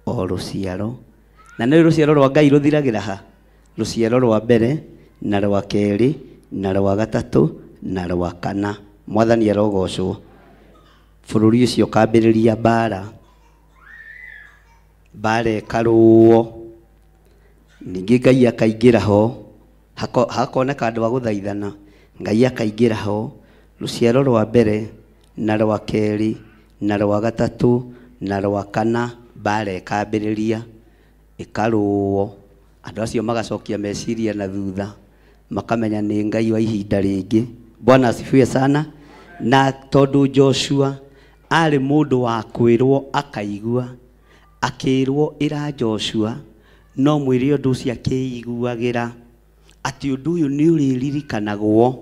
o rũciaro. Na nĩ rũciaro rwa Ngai rũthiragĩra ha? Rũciaro rwa mbere na rwa kerĩ na rwa gatatũ na rwa kana. Mwathani arogocwo. Bũrũri ũcio ũkambĩrĩria mbara, mbara ĩkarũo, ningĩ Ngai akaingĩra ho, hakoneka andũ a gũthaithana. Ngai akaingĩra ho, rũciaro rwa mbere na rwa kerĩ na rwa gatatũ na rwa kana, mbara ĩkambĩrĩria ĩkarũo. Andũ acio magacokia meciria na thutha, makamenya nĩ Ngai wa ihinda rĩngĩ. Bwana asifiwe sana. Na tondũ Joshua arĩ mũndũ wa kwĩrwo akaigua, akĩrwo ĩra Joshua no mwĩre ũndũ ũcio akĩiguagĩra, atĩ ũndũ ũyũ nĩ ũrĩririkanagwo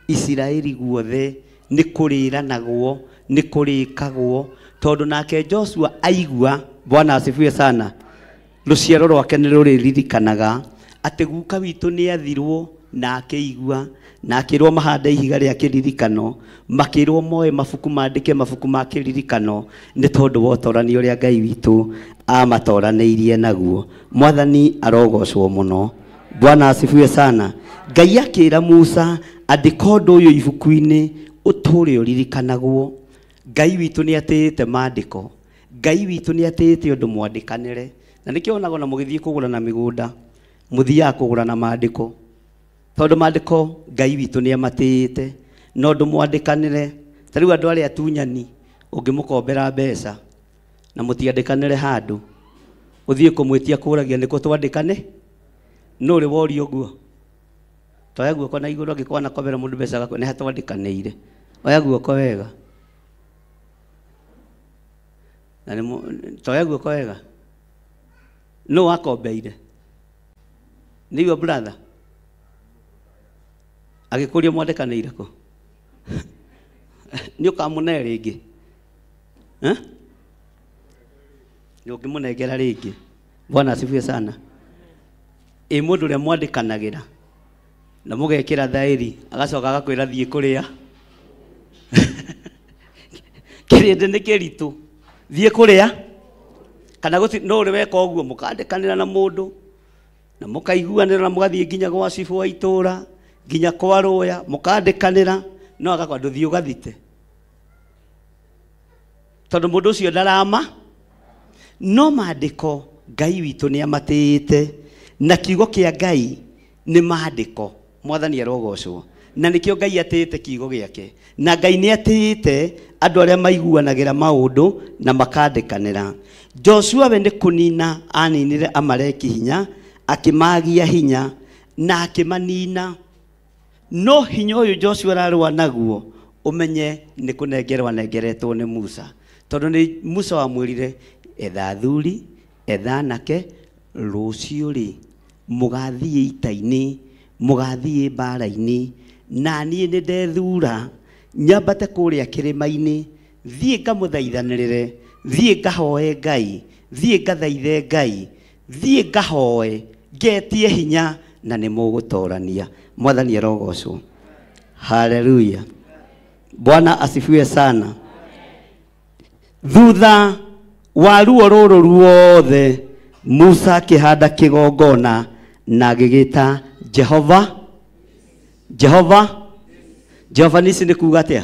Isiraeli guothe, nĩ kũrĩranagwo, nĩ kũrĩkagwo, tondũ nake Joshua aigua. Bwana asifiwe sana. Rũciaro rwake nĩ rũrĩririkanaga atĩ guka witũ nĩ athirwo na akĩigua, na akĩrwo mahande ihiga rĩa kĩririkano, makĩrwo moe mabuku mandĩke mabuku ma kĩririkano, nĩ tondũ wa ũtorani ũrĩa Ngai witũ amatoranĩirie naguo. Mwathani arogocwo mũno. Bwana asifiwe sana. Ngai akĩra Musa andĩka ũndũ ũyũ ibuku-inĩ ũtũũre ũririkanagwo. Ngai witũ nĩ atĩĩte maandĩko, Ngai witũ nĩ atĩĩte ũndũ mwandĩkanĩre. Na nĩkĩo onaga ona mũgĩthiĩ kũgũrana mĩgũnda, mũthiaga kũgũrana maandĩko, tondũ maandĩko Ngai witũ nĩ amatĩĩte na ũndũ mwandĩkanĩre. Ta rĩu andũ arĩa atunyani, ũngĩmũkombera mbeca na mũtiandĩkanĩre handũ, ũthiĩ kũmwĩtia kũragia nĩkũ twandĩkane, nũ ũrĩ woria ũguo? Toya guoko na igũrũ angĩkorwo anakombera mũndũ mbeca gakwe, nĩ hatwandĩkanĩire. Oya guoko wega. Na nĩ toya guoko wega. Nũ wakombeire? Nĩ your brother? Agĩkũria mwandĩkanĩire kũ? Nĩ ũkamũne rĩngĩ? Nĩ ũngĩmũnengera rĩngĩ? Bwana asifiwe sana. Ĩ mũndũ ũrĩa mwandĩkanagĩra na mũgekĩra thaĩri, agacoka agakwĩra thiĩ kũrĩa. Kĩrĩndĩ nĩ kĩritũ. Thiĩ kũrĩa. Kana gũti no ũrĩ weka ũguo, mũkandĩkanĩra na mũndũ na mũkaiguanĩra na mũgathiĩ nginya gwa cibũ wa itũũra, nginya kwa rũya, mũkandĩkanĩra, no agakwa ndũthiĩ ũgathite, tondũ mũndũ ũcio ndarama. No maandĩko Ngai witũ nĩ amatĩĩte, na kiugo kĩa Ngai nĩ maandĩko. Mwathani arogocwo. Na nĩkĩo Ngai atĩĩte kiugo gĩake, na Ngai nĩ atĩĩte andũ arĩa maiguanagĩra maũndũ na makandĩkanĩra. Joshua we nĩ kũnina aninire Amaleki hinya, Akĩmagia hinya na akĩmanina. No hinya ũyũ Joshua ararũa naguo ũmenye nĩ kũnengerwo anengeretwo nĩ Musa. Tondũ nĩ Musa wamwĩrire etha athuri, etha anake, rũciũ rĩ mũgathiĩ ita-inĩ, mũgathiĩ mbara-inĩ, na niĩ nĩ ndethura nyambate kũrĩa kĩrĩma-inĩ, thiĩ ngamũthaithanĩrĩre, thiĩ ngahoe Ngai, thiĩ ngathaithe Ngai, thiĩ ngahoe ngetie hinya na nĩ mũgũtorania. Mwathani arogocwo. Haleluya. Bwana asifiwe sana. Thutha wa ruo rũrũ ruothe Musa akĩhanda kĩgongona na agĩgĩta Jehova. Jehova. Jehova nisi nĩ kuga atĩa?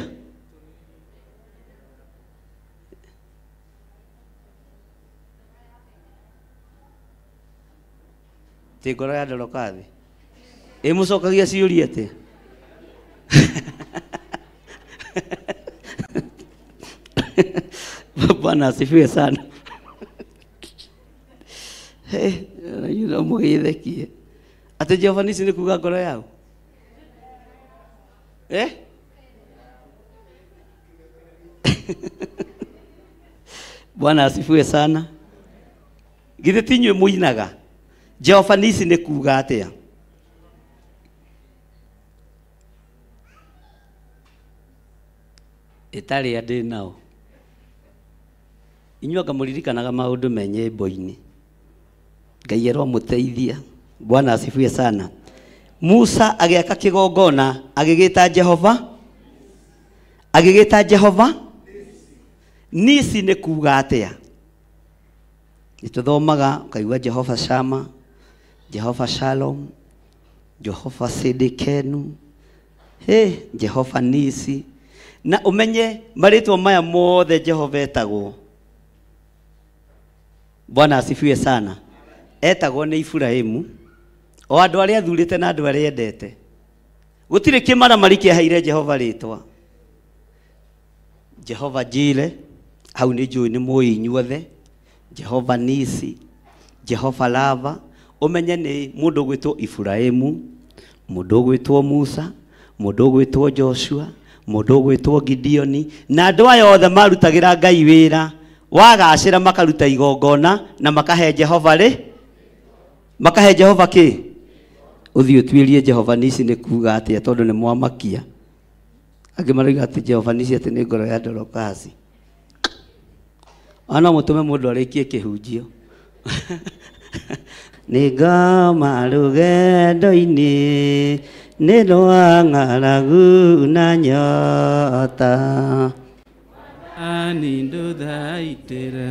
Ti ngoro ya Dorokathi. Ĩmũcokagia ciũria atĩa? Bwana asifiwe sana. Hey, no mũgĩthekie. Atĩ Jehova nisi nĩ kuga ngoro yao? Eh? Bwana asifiwe sana. Githĩ ti inyuĩ mũinaga? Jehova nisi nĩ kuga atĩa? Ĩtarĩ andĩ nao. Inyuĩ anga mũririkanaga maũndũ me nyĩmbo-inĩ. Ngai aromũteithia. Bwana asifiwe sana. Musa agĩaka kĩgongona agĩgĩta Jehova, agĩgĩta Jehova nisi nĩ kuga atĩa? Nĩtũthomaga ũkaigua Jehova Shama, Jehova Shalom, Jehova Sidikenu, hey, Jehova Nisi. Na ũmenye marĩtwa maya mothe Jehova etagwo. Bwana asifiwe sana. Etagwo nĩ Ibrahimu, o andũ arĩa athurĩte na andũ arĩa endete. Gũtirĩ kĩmaramari kĩaheire Jehova rĩtwa. Jehova Jire, hau nĩ njũĩ nĩ mũĩ inyuothe. Jehova Nisi, Jehova Lava. Ũmenye nĩ mũndũ ũgwĩtwo Ibrahimu, mũndũ ũgwĩtwo Musa, mũndũ ũgwĩtwo Joshua, mũndũ ũgwĩtwo Gideoni, na andũ aya othe marutagĩra Ngai wĩra. Wagacĩra makaruta igongona na makahe Jehova rĩ, makahe Jehova kĩ? Ũthiĩ ũtuĩrie Jehova Nisi nĩ kuga atĩa tondũ nĩ mwamakia. Angĩ marauga atĩ Jehova Nisi atĩ nĩ ngoro ya Dorokasi. Ona mũtũme mũndũ arĩkie kĩhunjio. Nĩ ngoma rũgendo-inĩ, nĩ rwa ng'aragu na nyota. Ani ndũthaitĩra.